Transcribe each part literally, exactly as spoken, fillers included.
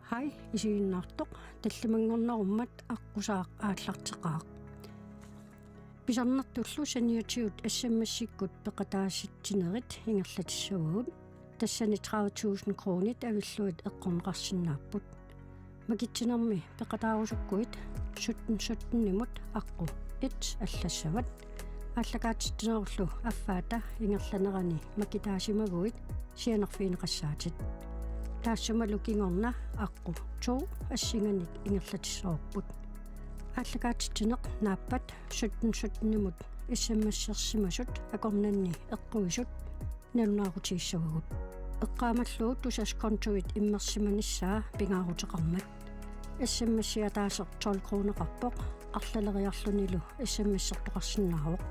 Hej, isiginnaartoq, tallimanngornerummat aqqusaaq aallarteqaaq. Pisarnertullu saniatigut S M S-ikkut peqataasitsinerit ingerlatissavagut. Tassani tredive tusind kronit avillugit eqqorneqarsinnaapput. Makitsinermi peqataarusukkuit sytten sytten-imut aqqut et allassavat. Aallakaatitsinerullu affaata ingerlanerani makitaasimaguit sianerfigineqassaatit. Taassumalu kingorna aqqut to assinganik ingerlatissavarput. Aallakaatitsineq naappat sytten sytten-imut S M S-ersimasut akornanni eqquisut nalunaarutigissavagut. Eqqaamallugu tusaskontuit immersimanissaa pingaaruteqarmat. S M S-i ataaseq tolv kroneqarpoq, arlaleriarlunilu S M S-ertoqarsinnaavoq.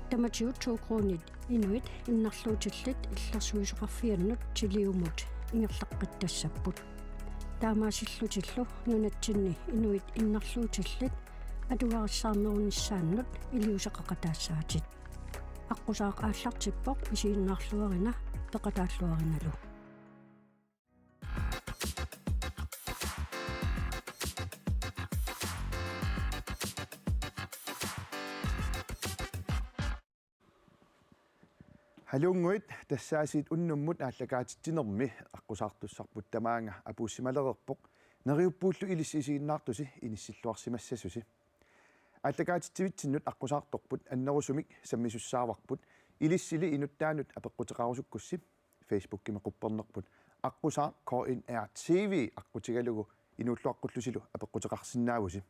Tamatigut to kronit inuit innarluutillit illersuisoqarfiannut Tiliumut ingerlaqqittassapput. Taamaasillutillu nunatsinni inuit innarluutillit atugarissaarnerunissaannut iliuuseqaqataassaatit. Aqqusaaq aallartippoq, isiginnaarluarina peqataalluarinalu. Haluunnguit, tassaasiit unnummut aallakaatitsinermi aqqusaartussarput tamaanga apuussimalereerpoq. Neriuppuullu ilissi isiginnaartusi inissilluarsimassasusi. Aallakaatitsivitsinnut aqqusaartorput annerusumik sammisussaavarput, ilissili inuttaanut apeqquteqarusukkussi Facebookimi quppernerput aqqusaaq K N R T V aqqutigalugu inuulluaqqullusilu apeqquteqarsinnaavusi.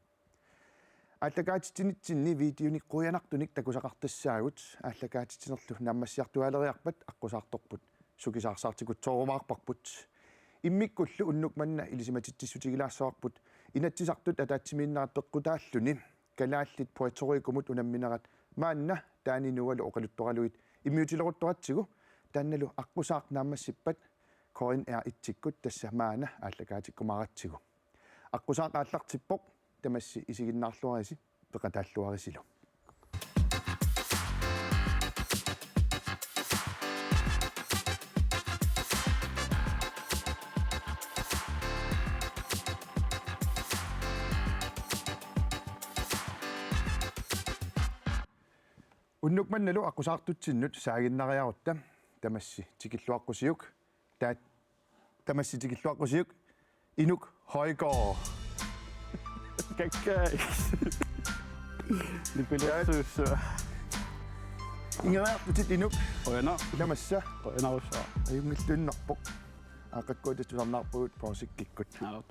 Aallakaatitsinitsinni videonik quianartunik takusaqartassaagut, aallakaatitsinerlu naammassiartuaaleriarpat aqqusaartorput sukisaarsaartikkutsoorumaarparput. Immikkullu unnuk manna ilisimatitsissutigilaassavagut Inatsisartut ataatsimiinnerat peqqutaalluni, kalaallit Puerto Ricomut unamminerat maanna Taani Nuualu oqaluttoraluit immiutileruttoratsigu, taannalu aqqusaaq naammassippat K N R et-ikkut tassa maanna aallakaatikkumaaratsigu. Aqqusaaq aallartippoq, tamassi isiginnaarluarisi peqataalluarisilu. Unnuk mannalu aqqusaartutsinnut saaginnariarutta, tamassi tikilluaqqusiuk. Taat, tamassi tikilluaqqusiuk, Inuk Højgaard. Kakkaak. Nipilersuussua. Ingaartutit Inuk. Qujanaq. Ilamassa. Qujanarsuaq. Ajunngilluinnarpoq. Aaqqikkuit tusarnaarpugut pausikkikkut. Aap.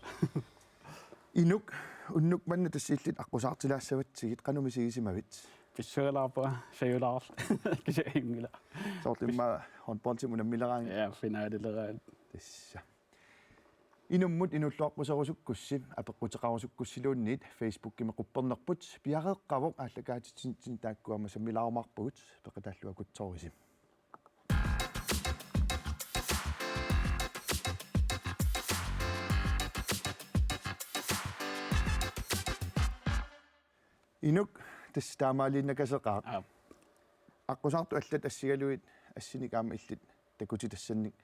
Inuk, unnuk manna tassa illit aqqusaartilaassavatsigit, qanoq misigisimavit? Pissualaarpunga, sajulaarl. Kisianni ajunngilaq. Soorlu immaqa håndboldimut unammileraangat. Ja, finaleleraangat. Tassa. Inummut inuulluaqquserusukkussi, apeqquteqarusukkussiluunniit Facebookimi quppernerput piareeqqavoq, aallakaatitsinitsinni taakkua aamma sammilaarumaarpagut, peqataalluakutsoorisi. Inuk, tassa taamaaliinnakaseqaaq. Aap. Aqqusaartut allat assigalugit assinik aamma illit takutitassannik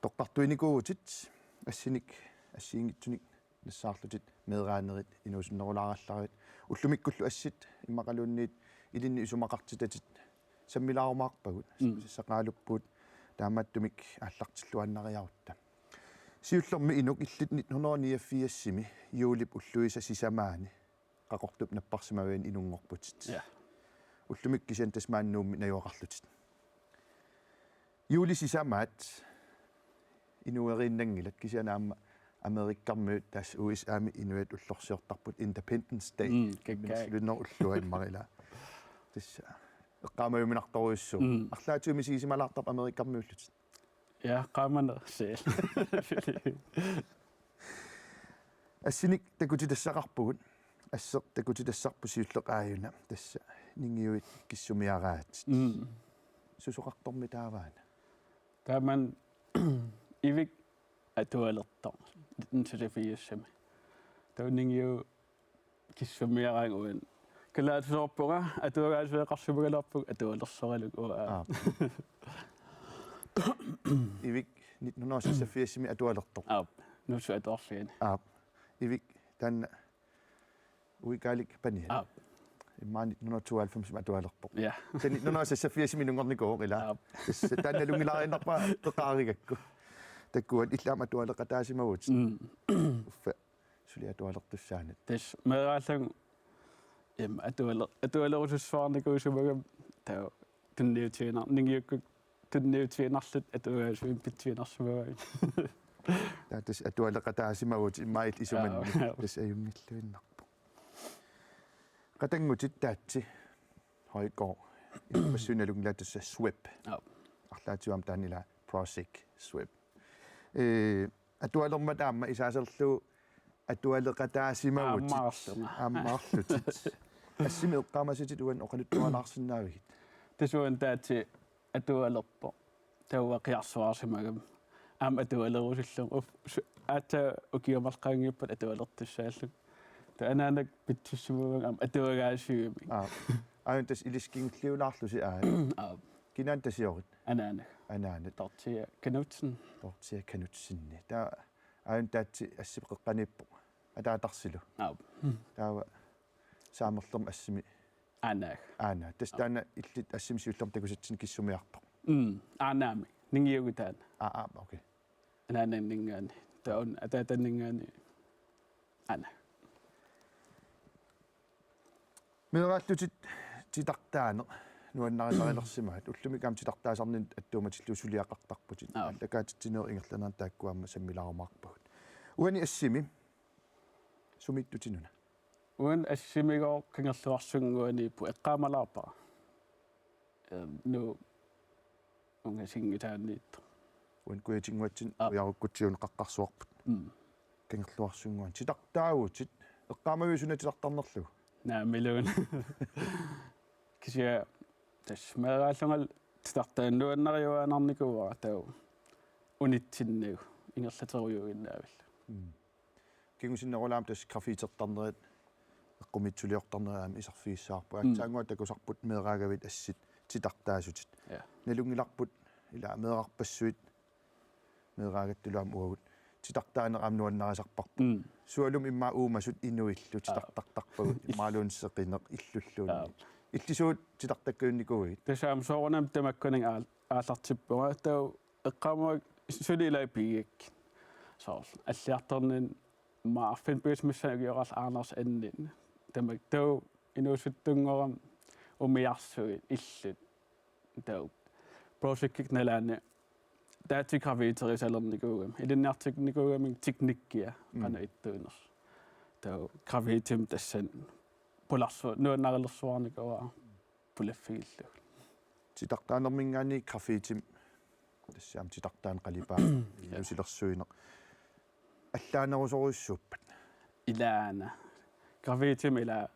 toqqartuinikuuvutit, assinik assigiinngitsunik nassaarlutit meeraanerit inuusunnerulaarallarit. Ullumikkullu assit immaqaluunniit ilinnik isumaqartitatit sammilaarumaarpagut. Mm. Sassaqaaluppugut taamaattumik aallartilluinnariarutta. Siullermik Inuk, illit nitten hundrede niogfirsimi juulip ulluisa sisamaani Qaqortup napparsimaviani inunngorputit. Ja. Ullumikkut kisianni tassa maani Nuummi najugaqarlutit. Juulip sisamaat inueriinnanngilat, kisianni aamma Amerikkarmiut, tassa U S A-mi inuit ullorsiortarput Independence Day. Mm, kakkaak. Minnersulinnera ullua immaqa ilaa. Tassa eqqaamajuminartorujussuuvoq. Mm. Arlaatigut misigisimalaartarpit Amerikkarmiullutit? Ja, qaamaneq seel. Assinik takutitassaqarpugut. Asseq takutitassarput siulleq aajuna. Tassa ningiuit kissumiaraat. Mm. Susoqartormita taava? Taamani Ivik atualertoq nitten seksogfirsimi. Taava ningiu kissumiaraangat uani. Kalaallisoorpunga, atuagaasiveeqarsimagaluarpunga atualersoralugu uanga. Aap. Ivik nitten hundrede seksogfirsimi atualertoq. Aap. Nuussut atuarfiani. Aap. Ivik taanna uikaalik pania. Aap. Immaqa nitten hundrede tooghalvfems atualerpoq. Ja. Taanna nitten hundrede seksogfirs inunngornikuuvoq ilaa. Aap. Tassa taanna nalunngilaarinnarpara peqaarigakku. Takuat illit aamma atualeqataasimavutit. Mm. Uffa suli atualertussaanit. Tassa meeraallunga im atualer atualerusussuarnikuusimagama taava tunniutiinar ningiukkut tunniutiinnarluta atuagaasunik pitsiinnarsimavaat. Taava tassa atualeqataasimavutit immaqa illit isumanni. Aap. Tassa ajunngilluinnarpoq. Qatanngutit Taatsi Højgaard. Inuppassuit nalunngilaat tassa Swep. Aap. Arlaatigut aamma taanna ilaa Project Swep. Ee, atualermat aamma isaaserlu atualeqataasimavutit. Aammaarlunga. Aammaarlutit. Assimi eqqaamasatit uani oqaluttualaarsinnaavigit. Tassa uani Taatsi atualerpoq. Taava qiarsuaarsimagama. Aamma atualerusullugu. Uf, su- aatsaat ukiut marluk qaangiuppata atualertussaallunga. Taava anaanakku pitsissimavunga aamma atuagaasuumik. Aap. Aajuna tassa ilissi kingulliulaarlusi aajuna. Aap. Kinaana tasiorit? Anaana. Anaana. Dorthea Knudsen. Dorthea Knudsen. Taava aajuna Taatsi assip qeqqaniippoq. Ataatarsilu. Aap. Taava saamerlermi assimi Aanaak. Aana. Tassa taanna illit assimi siullermik takusatsinnik kissumiartoq. Mm. Aanaami. Ningiugit taanna. Aa, aa, okay. Anaananinngaanniit. Taava una ataataninngaanniit. Aana. Meeraallutit titartaaneq nuannarisarilersimaat. Ullumikkut aamma titartaasarninnut attuumatillugu suliaqartarputit. Aap. Aallakaatitsinerit ingerlaneranni taakku aamma sammilaarumaarpagut. Uani assimi sumiittutit una? Uani assimigooq Kangerluarsunnguaniippoq eqqaamalaarpara. Ehm, Nuup ungasinngisaaniittoq. Uani kujatinnguatsinni Aap. Ujarukkutsiunut qaqqarsuarput. Mm. Kangerluarsunnguani. Titartaavutit. Eqqaamaviuk suna titartarnerlugu? Naamik iluanni. Kisianni tassa meeraallungalu titartaaneq nuannariuaannarnikuuara taava unitsinnagu ingerlaterujuinnaavillugu. Mm. Kingusinnerulaamik tassa graffitertarnerit eqqumiitsuliortarnerit aamma iserfigissavarput. Mm. Aatsaannguaq takusarput meeraagavit assit titartaasutit. Ja. Nalunngilarput ilaa meerarpassuit meeraagattullu aamma uagut titartaaneq aamma nuannarisarparput. Mm. Sualummik immaqa uumasut inuillu titartartarpagut imaluunniit seqineq illulluunniit. Aap. Illit suut titartakkajunnikuuigit? Tassa aamma soorunami tamakkuninnga aal- aallartippunga taava eqqaamavara suli ilai pigigakkit. Soorlu Alliartorninni immaqa arfineq-pingasut missaanni ukioqarlunga Anders Andin. Tamakku taava inuusuttunngorami umiarsuit illut. Taava projektikkut nalaani Taatsi graffiterisarnikuugami. Ilinniartinnikuugami teknikkia qanoq ittuunersoq. Taava graffitimik tassani pularsu nuannarilersuarnikuuara pulaffigillugu. Titartaanerminngaanniit graffitimik tassa aamma titartaaneq qalipaaneq ilusilersuineq. Allaanerusorujussuuppat? Ilaana. Graffitimik ilaa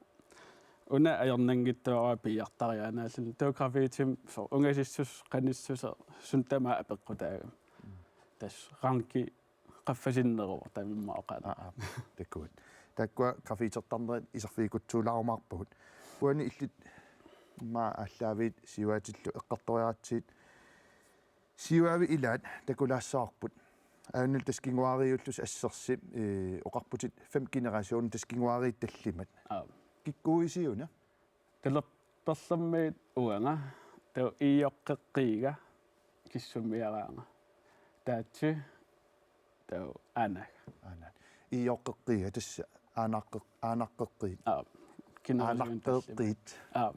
una ajornanngitsuararsuaq piiartariaannaalluni. Taava graffitimik soorlu ungasissuseq, qanissuseq suut tamaasa apeqqutaagami. Mm. Tassa ranki qaffasinneruvoq taava immaqa oqaannaq. Aa, aa, takuat. Taakkua graffitertarnerit iserfigikutsuulaarumaarpagut. Uani illit immaqa aallaaviit siuaatillu eqqartoriaratsigit. Siuaavit ilaat takulaassavarput. Aajuna tassa kinguaariiullusi assersi, ee, oqarputit fem generationer tassa kinguaariit tallimat. Aap. Kikkuuisiuna? Talerperlermiit uanga, taava Iioqqeqqiiga, kissumiaraanga. Taatsi, taava Aanaak. Aanaak. Iioqqeqqiiga tassa Aanaqqeq-, Aanaqqeqqiit. Aap. Generationit tallimat. Aanaqqeqqiit. Aap.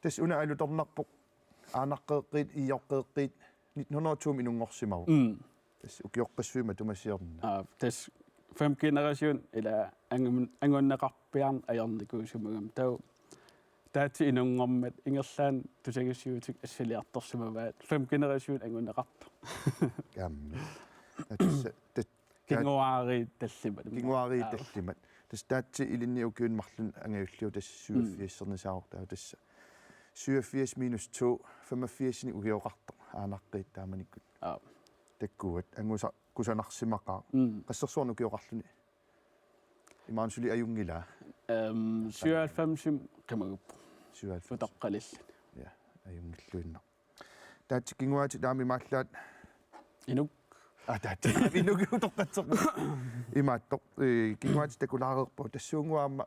Tassa una alutornarpoq Aanaqqeqqiit, Iioqqeqqiit, nitten hundrede og to inunngorsimavoq. Mm. Tassa ukiorpassuit matuma siorna. Aa, tassa fem generation ilaa angun-, angunneqarpiarneq ajornikuusimagami. Taava Taatsi inunngormat ingerlaannaq tusagassiuutikka assiliartorsimavaat fem generation angunneqartoq. Aamma. Tassa, tat-, Kinguaariit tallimat. Kinguaariit tallimat. Tassa Taatsi ilinni ukiuni marlunni angajulliuvoq tassa syvogfirsernisaavoq taava tassa. Syvogfirs minus to, femogfirsinik ukioqartoq Aanaqqeqqiit taamanikkut. Aa. Takkuat, angusa-, kusanarsimaqaaq. Mm. Qassersuarnik ukioqarluni? Imaluunniit suli ajunngilaa? Ehm, syvoghalvfemsimi qimaguppoq. Syvoghalvfems. Utoqqalilluni. Ja, ajunngilluinnaq. Taatsi kinguaatit aamma imaallaat? Inuk. Aa, taatsa. Inugiutoqqatserpu. Imaattoq, ee, kinguaatit takulaareerput tassuunnguamma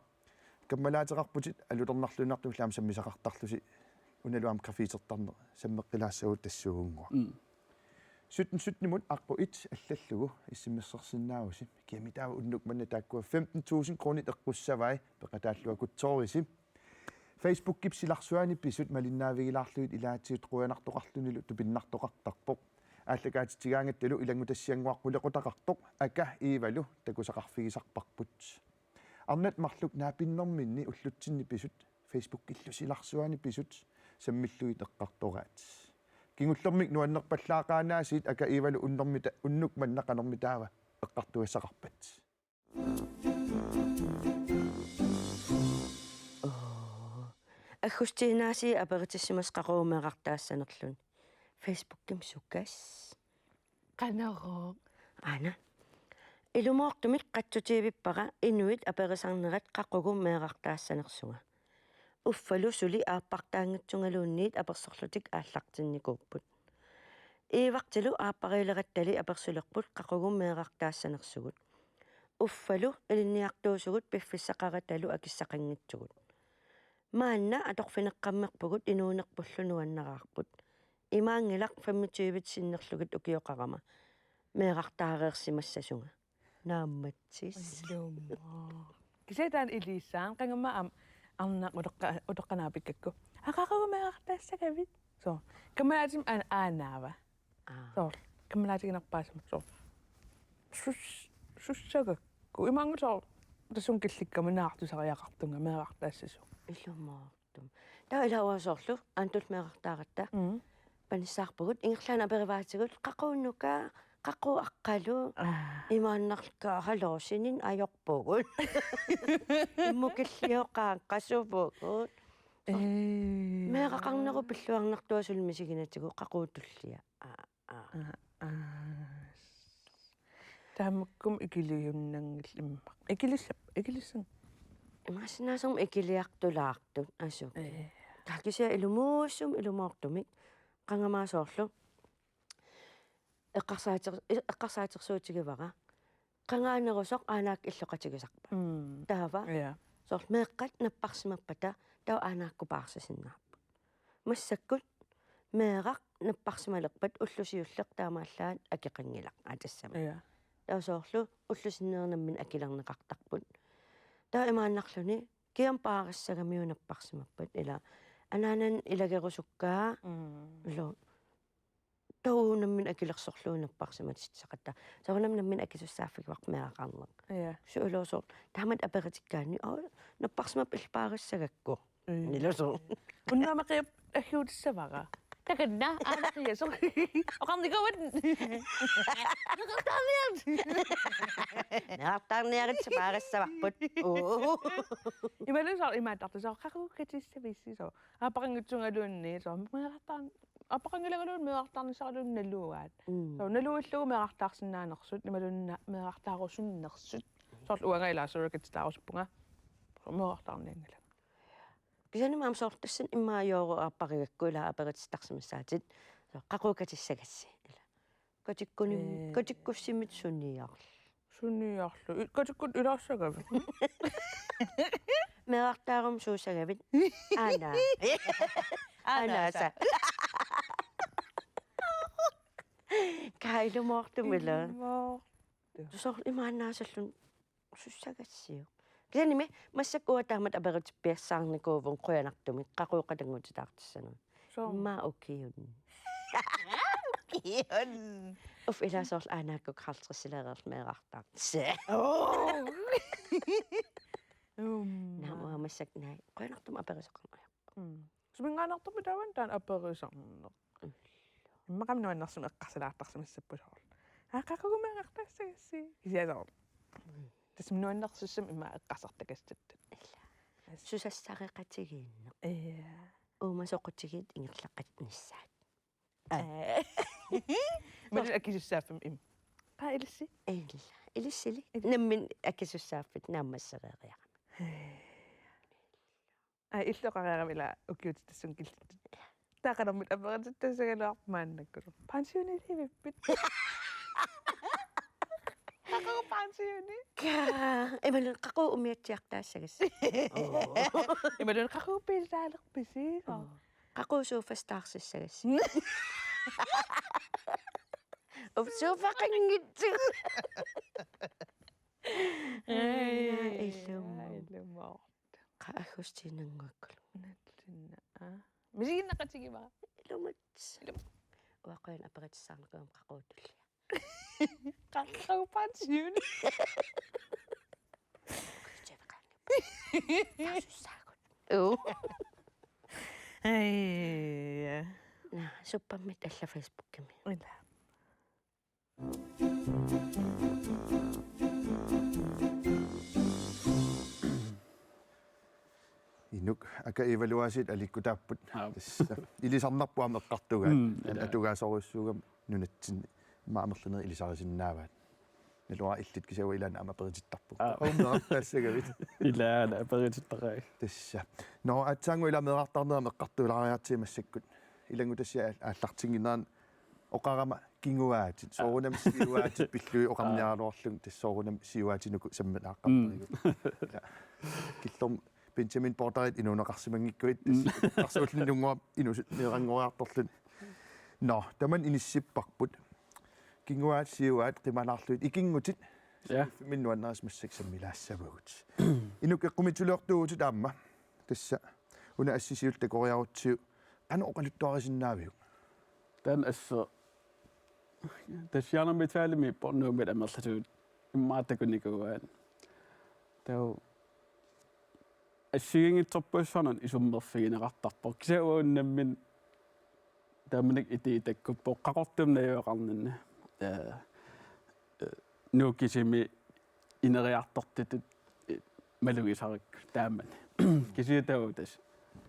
kammalaateqarputit alutornarluinnartumik aamma sammisaqartarlusi unalu aamma graffitertarneq sammeqqilaassavut tassuunnguaq. Mm. Sytten sytten-imut aqqut et allallugu S M S-ersinnaavusi. Kiami taava unnuk manna taakkua femten tusind kronit eqqussavai peqataalluakutsoorisi. Facebookip silarsuani pisut malinnaavigilaarlugit ilaatigut qujanartoqarlunilu tupinnartoqartarpoq. Aallakaatitsigaangattalu ilanngutassiannguaq qulequtaqartoq Aka Iivalu takusaqarfigisarparput. Arnat marluk naapinnerminni ullutsinni pisut, Facebookillu silarsuani pisut, sammillugit eqqartoraat. Kingullermik nuannerpallaaqaanaasiit Aka Iivalu unnermita-, unnuk manna qanormitaava eqqartugassaqarpat. Oo. Aggustinaasi aperitissimasut qaqugu meerartaassanerluni. Facebookimi sukas. Qanorooq. Aana. Ilumoortumik qatsutivippara inuit aperisarnerat qaqugu meerartaassanersunga. Uffalu suli aappartaanngitsungaluunniit apersorlutik aallartinnikuupput. Iivartilu aappariilerattali apersulerput qaqugu meerartaassanersugut. Uffalu ilinniartuusugut piffissaqaratalu akissaqanngitsugut. Maanna atorfineqqammerpugut inuunerpullu nuannaraarput. Imaanngilaq femogtyve sinnerlugit ukioqarama. Meerartaareersimassasunga. Naammatsis. Ilumut. Kisianni taanna ilisaaq, qangama aamma arnaq utoqqa-, utoqqaat naapikkakku. Aa, qaqugu meerartaassagavit. Soo. Kammalaatima aan-, aanaava. Aa. Soo. Kammalaatiginerpaasama. Soo. Sus-, sussagakku. Imaanngilaq soo. Tassunga killikkama naartusariaqartunga meerartaassasunga. Ilumut. Taava ilaa uanga soorlu, aamma tullu meerartaaratta. Mm. Panissaarpugut, ingerlaannaq aperivaatigut, qaqugu nuka, qaqugu aqqalu, aa, imaannarlugu hallo sinin ajorpugut. Immukillioqaaq qasuvugut. Ee. Meeraqarnerup pilluarnartua suli misiginatigut, qaqugu tullia. Aa. Aa, aa. Taamakkumi ikiliunnanngilaq immaqa. Ikilissap-, ikilissang. Imaassinnaasumik ikiliartulaartut asuk. Ee. Taava kisianni ilumuussum ilumoortumik. Qangama soorlu. Eqqarsaater-, eqqarsaatersuutigivara. Qangaanerusoq aanaakka illoqatigisarpaa. Mm. Taava. Ja. Soorlu meeqqat napparsimappata taava aanaakkut paarsisinnaapput. Massakkut meeraq napparsimalerpat ulloq siulleq taamaallaat akeqanngilaq aa tassami. Ja. Taava soorlu ulloq sinneri nammineq akilerneqartarput. Taava imaannarluni kiam paarissagamiuk napparsimappat ila anaanani ilagerusukkaa. Mm. Ilo taava nammineq akilersorlugu napparsimatissaqattaarpoq. Soorunami nammineq akisussaaffigivarput meeraqarneq. Ja. Suuluusoq taamatut aperitikkaanni, oo, napparsimapput illit paarissagakku. Mm. Nilusoq. Unnuaq meeqqat agguutissavara. Takanna, aana qiasoq. Oqarnikuuvat. Meerartaarniarit. Meerartaarniarit paarissavarput. Uu. Imaluunniit soorlu imaattartoq soorlu qaqugu katissavissi soorlu. Aappaqanngitsungaluunniit soorlu meerartaar-, aappaqanngilangaluunniit meerartaarnissaraluunniit naluaat. Mm. Soorlu naluillugu meerartaarsinnaanersut, imaluunniit meerartaarusunnersut. Soorlu uanga ilaa surrogatitaarusuppunga. Soorlu meerartaarnianngilanga. Kisianni aamma soorlu tassani immaqa Jooruk aapparigakku ilaa aperitittarsimassaatit. Soorlu qaqugu katissagassi ilaa. Katikkunim-, ee, katikkussimit suniarl-. Suniarlu. I-, katikkut ilaassagavit? Meerartaaruma suussagavit? Aana. Aanaasa. Aanaasa. Kaa ilumoortumik ilaa. Ilumoortumik. Soorlu imaannaasalluni sussagassiuk. Kisiannimi massakkut uanga taamatut aperitippiassaarnikuuvunga qujanartumik qaqugu qatanngutitaartissanersoq. Soo. Immaqa ukiuni. Ukiuni. Uffa ilaa soorlu aanaakkut halvtredsilereerluni meerartaarnissaq. Oo. Mm. Naamik uanga massakkut naak qujanartumik aperisaqarneq ajorpunga. Mm. Suminngaanneersoq taava taanna aperisarneq. Mm. Immaqami nuannersumik eqqarsallaartarsimassapput soorlu. Aa, qaqugu meerartaassagassi. Kisianni soorlu. Mm. Tassami nuannersussam immaqa eqqarsartakassapput. Ilaa. As-. Susassareqatigiinneq. Ja. Uuma soqutigiit ingerlaqqinissaat. Aa. Aa. Imaluunniit akisussaaffimmi im. Qaa ilissi? Ilaa. Ilissili. Ilissi. Nammineq akisussaaffik naammassereeriarami. Aa, illoqariarami ilaa ukiutit tassunga killittut. Taava qanormita aperititassagaluarpat maannakkut. Pensionilivippit? Qaqugu pensioni. Kaa, imaluunniit qaqugu umiatsiartaassagassi. Imaluunniit qaqugu piisaaleqpisi. Qaqugu sofas taarsissagassi. Uf, sofa qanngitsu. Ai, ilumut. Ilumut. Qa aggustininnguakkulu. Nallinna. Misiginneqatigivara. Ilumut. Ilumut. Uaqqajaat aperitissarnikuugama qaqugu tullia. Qaqugu pensioni. Kujjavaqaanni. Tasussaagut. Uu. Ai. Na, suppammit alla Facebookimi. Ila. Inuk aka evaluaasiit aliikkutaapput. Aap. Tassa ilisarnarpoq aamma eqqartugaat. Mm, ila. Atugaasorujussuugami nunatsinni immaqa amerlanerit ilisarisinnaavaat. Naluara illit kisianni ilaanni aamma aperitittarpugut. Aap. Qaqugu meerartaassagavit. Ilaana aperitittaqaanga. Tassa. Nå, aatsaannguaq ila meerartaarnermi eqqartulaariartigu massakkut. Ilanngutassiaq aal-, aallartinnginnerani oqarama kinguaatit. Aa. Soorunami siuaatit pillugit oqarniaraluarlugit tassa soorunami siuaatinik uku samminaaqqapparigut. Mm. Ila. Killormut Benjamin Borderiit inuuneqarsimanngikkuit, mm, tassa eqqarsaatigalugu inuusut meeranngoriartorluni. Nå, tamanna inissipparput. Kinguaat, siuaat, qimalaarlugit ikinngutit. Ja. Saniffimminni nuannerisi massakkut sammilaassavagut. Inuk eqqumiitsuliortuuvutit aamma. Tassa una assisiulleq takoriarutsigu qanoq oqaluttuarisinnaaviuk? Taanna asseq tassa Hjernemetalimi pornuumit amerlasuut immaqa takunikuuaat. Taava assigiinngitsorpassuarnut isummerfigineqartarpoq. Kisianni uanga nammineq taamanikkut itiitakkuupput Qaqortumi najugaqarninni. Ee, ee, Nuuk kisimi ineriartortitut, ee, malugisarakkit taamani. Kisianni taava tassa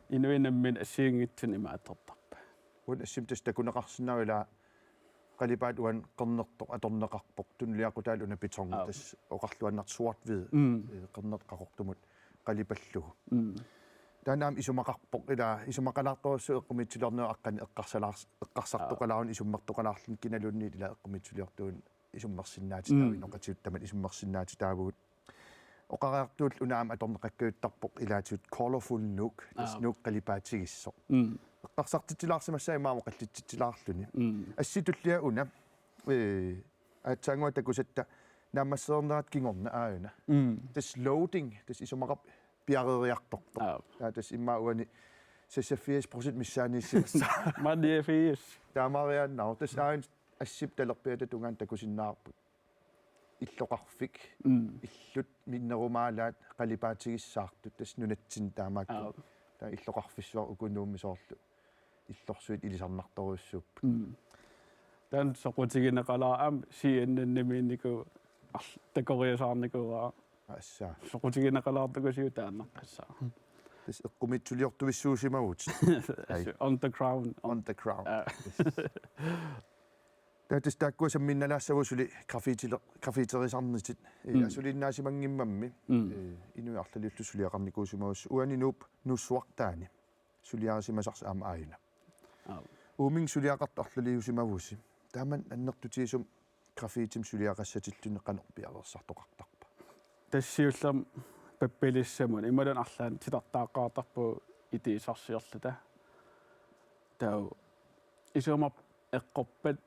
inuit nammineq assigiinngitsunik imaattortarpaat. Uani assimi tassa takuneqarsinnaavoq ila qalipaat uani qernertoq atorneqarpoq, tunuliaqutaalu una beton, aap, tassa oqarluinnartoq sort-hvid, mm, ee, qernertoq Qaqortumut qalipallugu. Mm. Taanna aamma isumaqarpoq, ila isumaqalaartorujussuuvoq eqqumiitsuliornerup aqqaneq eqqarsalaars-, eqqarsartoqalaaruni, aap, isummertoqalaarluni kinaluunniit ila eqqumiitsuliortuuvoq isummersinnaatitaavoq, mm, inoqatigiittut tamanna isummersinnaatitaavugut. Oqariartuullu una aamma atorneqakkajuttarpoq ilaatigut Colorful Nuuk, tassa, aap, Nuuk qalipaatigisoq. Mm. Eqqarsartitsilaarsimassaaq immaqa oqallitsitsilaarluni. Mm. Assit tulliat una, ee, aatsaannguaq takusatta naammassereernerata kingorna aajuna. Mm. Tassa loading, tassa isumaqarpoq piareeriartortoq. Aap. Taava tassa immaqa uani seksogfirs procent missaaniissimassaaq. Maanna niogfirs. Taamaariaannaavoq. Tassa aajuna assip talerpiata tungaanut takusinnaavarput illoqarfik, mm, illut minnerumaalaat qalipaatigissaartut, tassa nunatsinni taamaattut. Aap. Taava illoqarfissuaq uku Nuummi soorlu illorsuit ilisarnartorujussuupput. Mm. Taanna soqutigineqalaaq aamma C N N-imiinnikuuvoq arl-, takoriasaarnikuuara. Assa. Soqutigineqalaartukusiuk taannaqqissaaq. Tassa eqqumiitsuliortuissuusimavugut. Ai. Underground. On the ground. Aa. Yes. Taava tassa taakkua sammiinnalaassavagut suli graffitile-, graffiterisarnitit. Ee, mm, asuliinnaasimanngimmat, mm, ee, inuit arlaliullutik suliaqarnikuusimavassi. Uani Nuup Nuussuartaani suliarisimasarsi aamma aajuna. Aap. Uuminnga suliaqartoq arlaliusimavusi. Taamani annertutigisumik graffitimik suliaqassatilluni qanoq piareersartoqartarpa? Tassa siullermik pappilissamut imaluunniit arlaannik titartaaqqaartarpugut itiisarsiorluta. Taava isumaqarpoq eqqorpat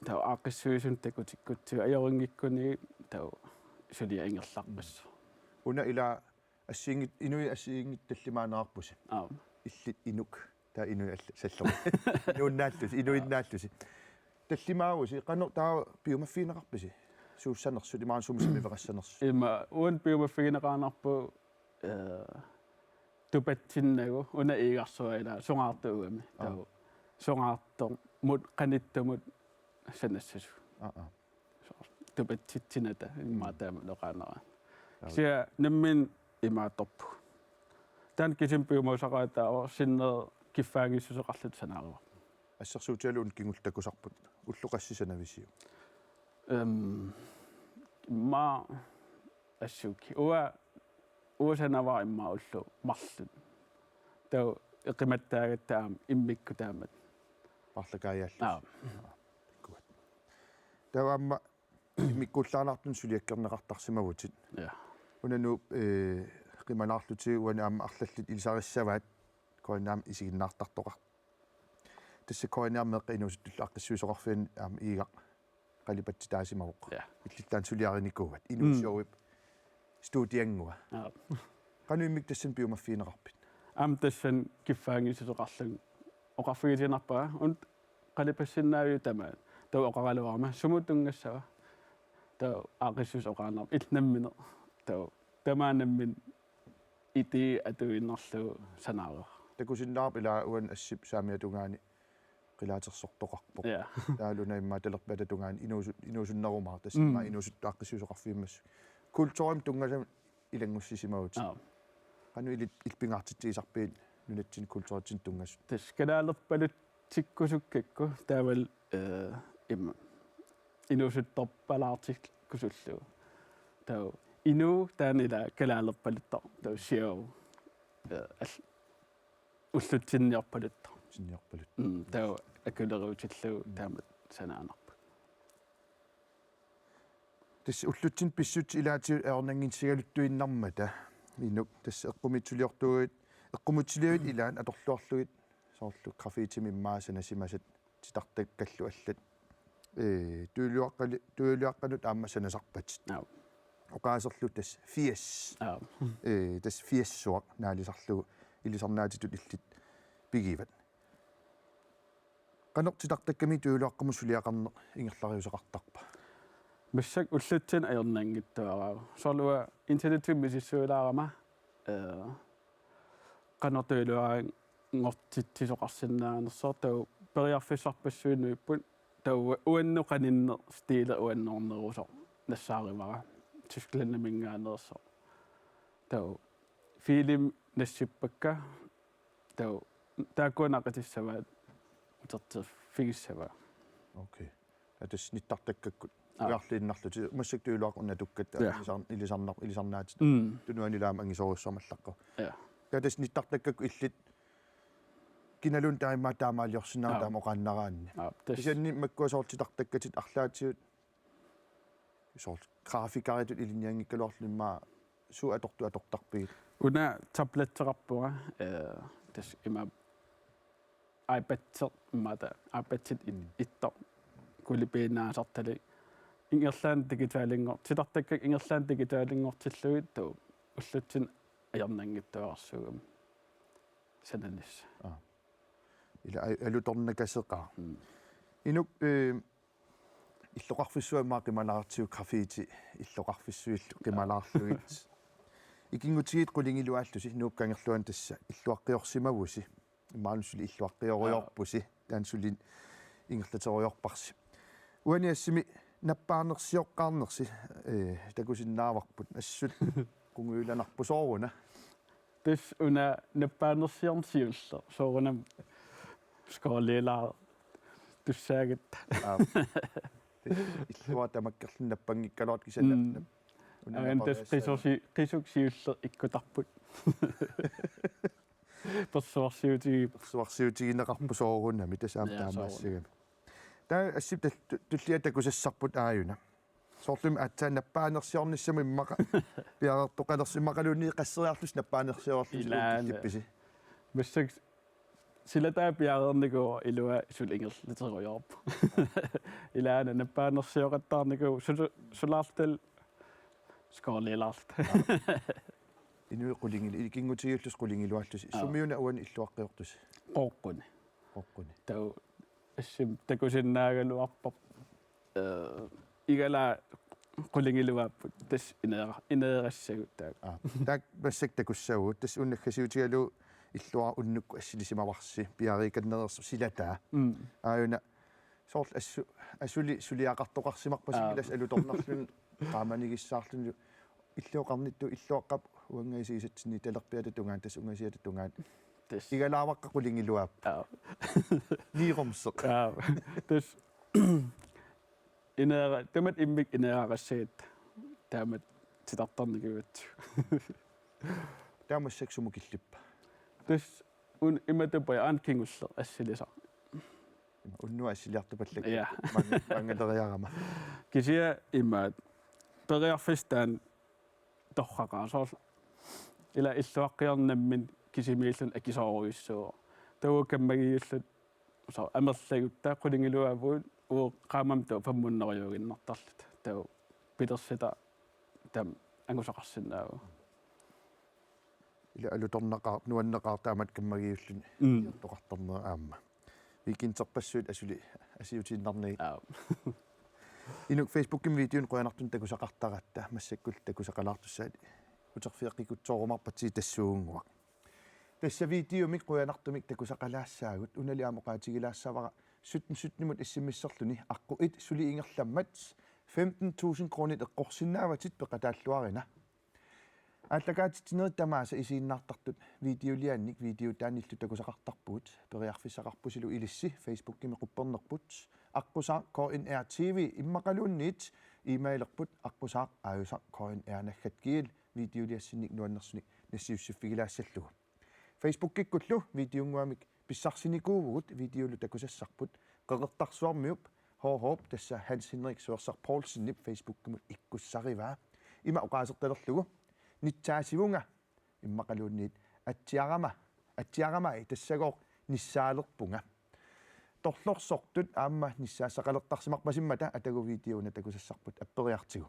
taava aaqqissuisunut takutikkutsigu, ajorinngikkunik taava suliaq ingerlaqqissaaq. Una ila assigiinngit-, inuit assigiinngitsut tallimaaneqarpusi. Aap. Illit inuk, taava inuit allat sallermi. Inuinnaallusi, inuinnaallusi. Tallimaavusi, qanoq taava piumaffigineqarpisi? Suussanersut, imaluunniit sumi sameqassanersut. Ima, uani piumaffigineqaannarpugut, ee, tupatsinnagu, una iigarsuaq ila, sungaartoq uani. Aap. Taava sungaartormut, qanittumut sanassasugut. Aap, aap. Soorlu tupatsitsinata immaqa, mm, taama oqaannaraanni. Aap. Kisianni nammineq imaattorpugut. Taanna kisimi piumasaqaataavoq, sinneri kiffaanngissuseqarluta sanaarivarput. Assersuutigalugu una kingulleq takusarput. Ulloq qassit sanavisiuk? Ehm, immaqa assut. Uanga, uanga sanavara immaqa ullut marluk. Taava eqimattaagatta aamma immikkut taamatut. Paarlakaajaallusi. Aap. Aap. Takuat. Taava aamma immikkuullaannartunik suliakkerneqartarsimavutit. Ja. Una Nuup, eh, qimalaarlutit uani aamma arlallit ilisarissavaat, K N R-mi isiginnaartartoqar-. Tassa K N R-mi meeqqat inuusuttullu aaqqissuisoqarfianni aamma Iigaq qalipatsitaasimavoq. Ja. Illit taanna suliarinikuuat. Inuup Mm. showip studianngua. Ja. Qanoq immikkut tassani piumaffigineqarpit? Aamma tassani kiffaanngissuseqarlunga oqarfigitiinnarpara. Una qalipassinnaaviuk tamaat. Taava oqaraluarama sumut tunngassava. Taava aaqqissuisoq oqaannarpoq illit nammineq. Taava tamaat nammineq itii atuinnarlugu sanaarera. Takusinnaavarput ilaa uani Assip saamiata tungaani qilaatersortoqarpoq. Ja. Taavalu una immaqa talerpiata tungaani inuusut-, inuusunnerumaarpoq tassa Mm. immaqa inuusuttut aaqqissuisoqarfimmassuk. Kulturimut tunngasamut ilanngussisimavit. Aap. Qanoq illit illit pingaartitsigisarpigit nunatsinni kulturitsinnut tunngasut? Tassa kalaalerpalutsikkusukkakku taavalu, eh, immaqa inuusuttorpalaartikkusullugu. Taava inuup taanna ilaa kalaalerpaluttoq taava show, eh, al-, ullutsinniorpaluttoq. Sinniorpalut. Mm, taava akulerutillugu taamatut sanaanarput. Tassa ullutsinni pissutsit ilaatigut ajornanngitsigaluttuinnarmata Inuk tassa eqqumiitsuliortuuguit, eqqumiitsuliuit ilaat atorluarlugit soorlu graffitimi immaqa sanasimasat titartakkallu allat, ee, tujuuluaqqali-, tujuuluaqqanut aamma sanasarpatit. Aap. Oqaaserlu tassa firs. Aap. Ee, tassa firsuaq naalisarlugu ilisarnaatitut illit pigivat. Qanoq titartakkamiit tujuuluaqqamut suliaqarneq ingerlariuseqartarpa? Massakkut ullutsinni ajornanngitsuararsuuvoq. Soorlu uanga internetimi misissuilaarama, eh, qanoq tujuuluaranngortitsisoqarsinnaanersoq, taava periarfissarpassuit nuipput, taava uannut qaninneq stiili uannoornerusoq nassaarivara. Tysklandiminngaanneersoq. Taava filmit nassippakka, taava taakkua naqitissavaat uterterfigissavaat. Okay. Ja tassa nittartakkakkut. Aap. Ujarliinnarlutit massakkut tujuuluaqqat una atukkatit. Ja. Ilisar-, ilisarnar-, ilisarnaatit. Mm. Tunuanilu aamma angisoorujussuarmik allaqqavoq. Ja. Ja tassa nittartakkakkut illit kinaluunniit taama taamaaliorsinnaavat. Aap. Taama oqaannaraanni. Aap, tassa. Kisianni makkua soorlu titartakkatit arlaatigut soorlu graafikaritut ilinnianngikkaluarlutit immaqa suut atortut atortarpigit? Una tabletteqarpunga, eh, tassa ima iPad-eq immaqa iPad-it it-, Mm. ittoq kulipiinnaasartalik ingerlaannaq digitalinngor-, titartakkakka ingerlaannaq digitalinngortillugit taava ullutsinni ajornanngitsuararsuugami sananissaq. Aap. Ila a-, alutornakaseqaaq. Mm. Inuk, eh, illoqarfissuit immaqa qimalaartigu graffiti illoqarfissuillu qimalaarlugit. Ikinngutigiit qulingiluaallusi Nuup Kangerluani tassa illuaqqiorsimavusi. Imaluunniit suli illuaqqiorujorpusi. Taanna suli ingerlaterujoorparsi. Uani Assimi nappaanersioqqaarnersi, eh, takusinnaavarput assut qungujulanarpoq sooruna. Tassa una nappaanersiorneq siulleq. Soorunami skooliilaar tussaagatta. Aap. Tassa illuat tamakkerlugu nappanngikkaluartut kisianni. Mm. Una aana tassa napariassaanga. Qisusi-, qisuk siulleq ikkutarput. Persuarsiutigi-. Persuarsiutigineqarpoq soorunami tassa aamma. Ja, taamaassagami. Soorunami. Taava Assip tal-, tu-, tullia takusassarput aajuna. Soorlumi aatsaat nappaanersiornissamut immaqa piareertoqalersi immaqaluunniit qasseriarlusi nappaanersiorlusi. Ilaana. Killippisi? Massakkut silataa piareernikuuvoq ilua suli ingerlaterujoorpoq. Ilaana nappaanersioqattaarnikuuvoq sulu-, sulaarluta skooliilaarluta. Inuit qulingilu-, ikinngutigiillusi qulingiluaallusi. Aap. Sumiuna uani illuaqqiortusi? Qooqquni. Qooqquni. Taava Assimi takusinnaagaluarparput. Eh, igalaa qulingiluaapput tassa ineera-, ineerassagut taakku. Aap. Taakku massakkut takussavagut. Tassa una naggasiutigalugu illuara unnukkut assilisimavarsi piareeqqannereersoq silataa. Mm. Aajuna soorlu assu-, assuli suliaqartoqarsimarpasi. Aap. Ilasi alutornarluni qaamanigissaarluni illuoqarnittut illuaqqap uanngaasiisatsinni talerpiata tungaanut tassa ungasiata tungaanut. Tassa. Igalaavakka qulingiluaappoq. Aap. Niirumseq. Aap. Tassa. Ineera-, tamatta immikkut ineeraqassagatta. Taamatut titartarnikuugatsigu. Taava massakkut sumut killippa? Tassa un-, imatut paja aana kingulleq assilisaq. Unnuaq assiliartupallakka. Ja. Maanga-, maangaleriarama. Kisianni imaat periarfissaq taanna torraqaaq. Soorlu ila illuaqqiornermini kisimiilluni akisoorujussuuvoq. Taava kammagiulluta soorlu amerlagutta qulingiluaavut uagut qaammammut taava femhundredejuinnartarluta. Taava pilersitaq taama angusaqarsinnaavoq. Ila alutornaqaaq, nuanneqaaq taamatut kammagiulluni. Mm. Iortoqartarnera aamma. Weekenderpassuit asuli asiutiinnarnagit. Aap. Inuk, Facebookimi videonik qujanartumik takusaqartaratta, massakkut takusaqalaartussaat uterfigeqqikkutsoorumaarpatsigu tassuugunnguaq. Tassa videomik qujanartumik takusaqalaassaagut, unali aamma oqaatigilaassavara sytten sytten-imut S M S-erluni aqqut et suli ingerlammat femten tusind koruunit eqqorsinnaavatit, peqataalluarina. Aallakaatitsinerit tamaasa isiginnaartartut videoliaannik videotaanillu takusaqartarpugut, periarfissaqarpusilu ilissi Facebookimi quppernerput aqqusaaq K N R T V, immaqaluunniit e-mailerput aqqusaaq aajusaq K N R naggat G L videoliassinnik nuannersunik nassiussiffigilaassallugu. Facebookikkullu videonnguamik pissarsinikuuvugut, videolu takusassarput Qeqertarsuarmiup H H-p, tassa Hans Henrik Suersaq Poulsenip Facebookimut ikkussarivaa. Ima oqaasertalerlugu: Nitsaasivunga, immaqaluunniit atsiarama, atsiaramai, tassagooq nissaalerpunga. Torlorsortut aamma nissaassaqalertarsimarpasimmata atagu video una takusassarput apperiartigu.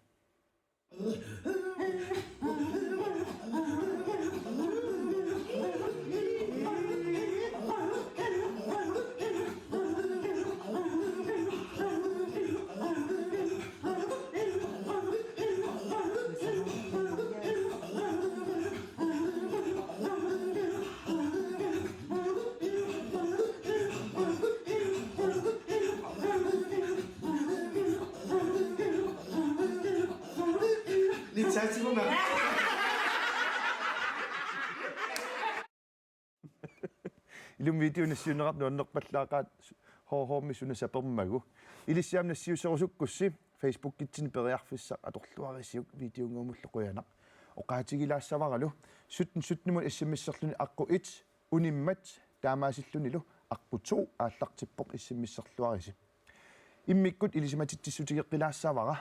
Nitsaasivunga. Ilumut video nassiunneqartoq nuannerpallaaqaat, H H-mi suna sapermagu. Ilissi aamma nassiusserusukkussi Facebookitsinni periarfissaq atorluarisiuk, videonnguamullu qujanaq. Oqaatigilaassavaralu sytten sytten-imut S M S-erluni aqqut et unimmat, taamaasillunilu aqqut to aallartippoq, S M S-erluarisi. Immikkut ilisimatitsissutigeqqilaassavara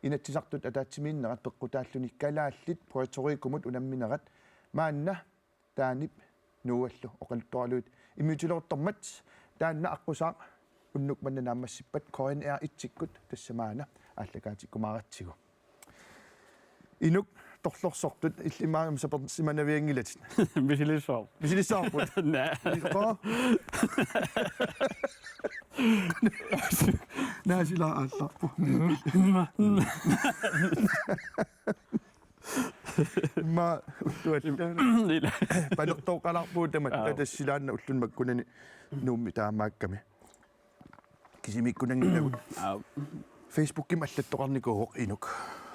Inatsisartut ataatsimiinnerat peqqutaalluni kalaallit Puerto Ricomut unamminerat, maanna Taanip Noallu oqaluttuaraluit immiutileruttormat. Taanna aqqusaaq unnuk manna naammassippat K N R et-ikkut, tassa maanna aallakaatikumaaratsigu. Inuk, torlorsortut illit maanna sapersimanavianngilatit. Misilissavarput. Misilissavarput? Naa. Qaa? Naa, sila aallarpoq. Immaqa ulluat. Ila. Panertooqqalaarpugut tamatta. Aap. Tassa silaanna ulluni makkunani Nuummi taamaakkami. Kisimiikkunanngilagut. Aap. Facebookimi allattoqarnikuuvoq Inuk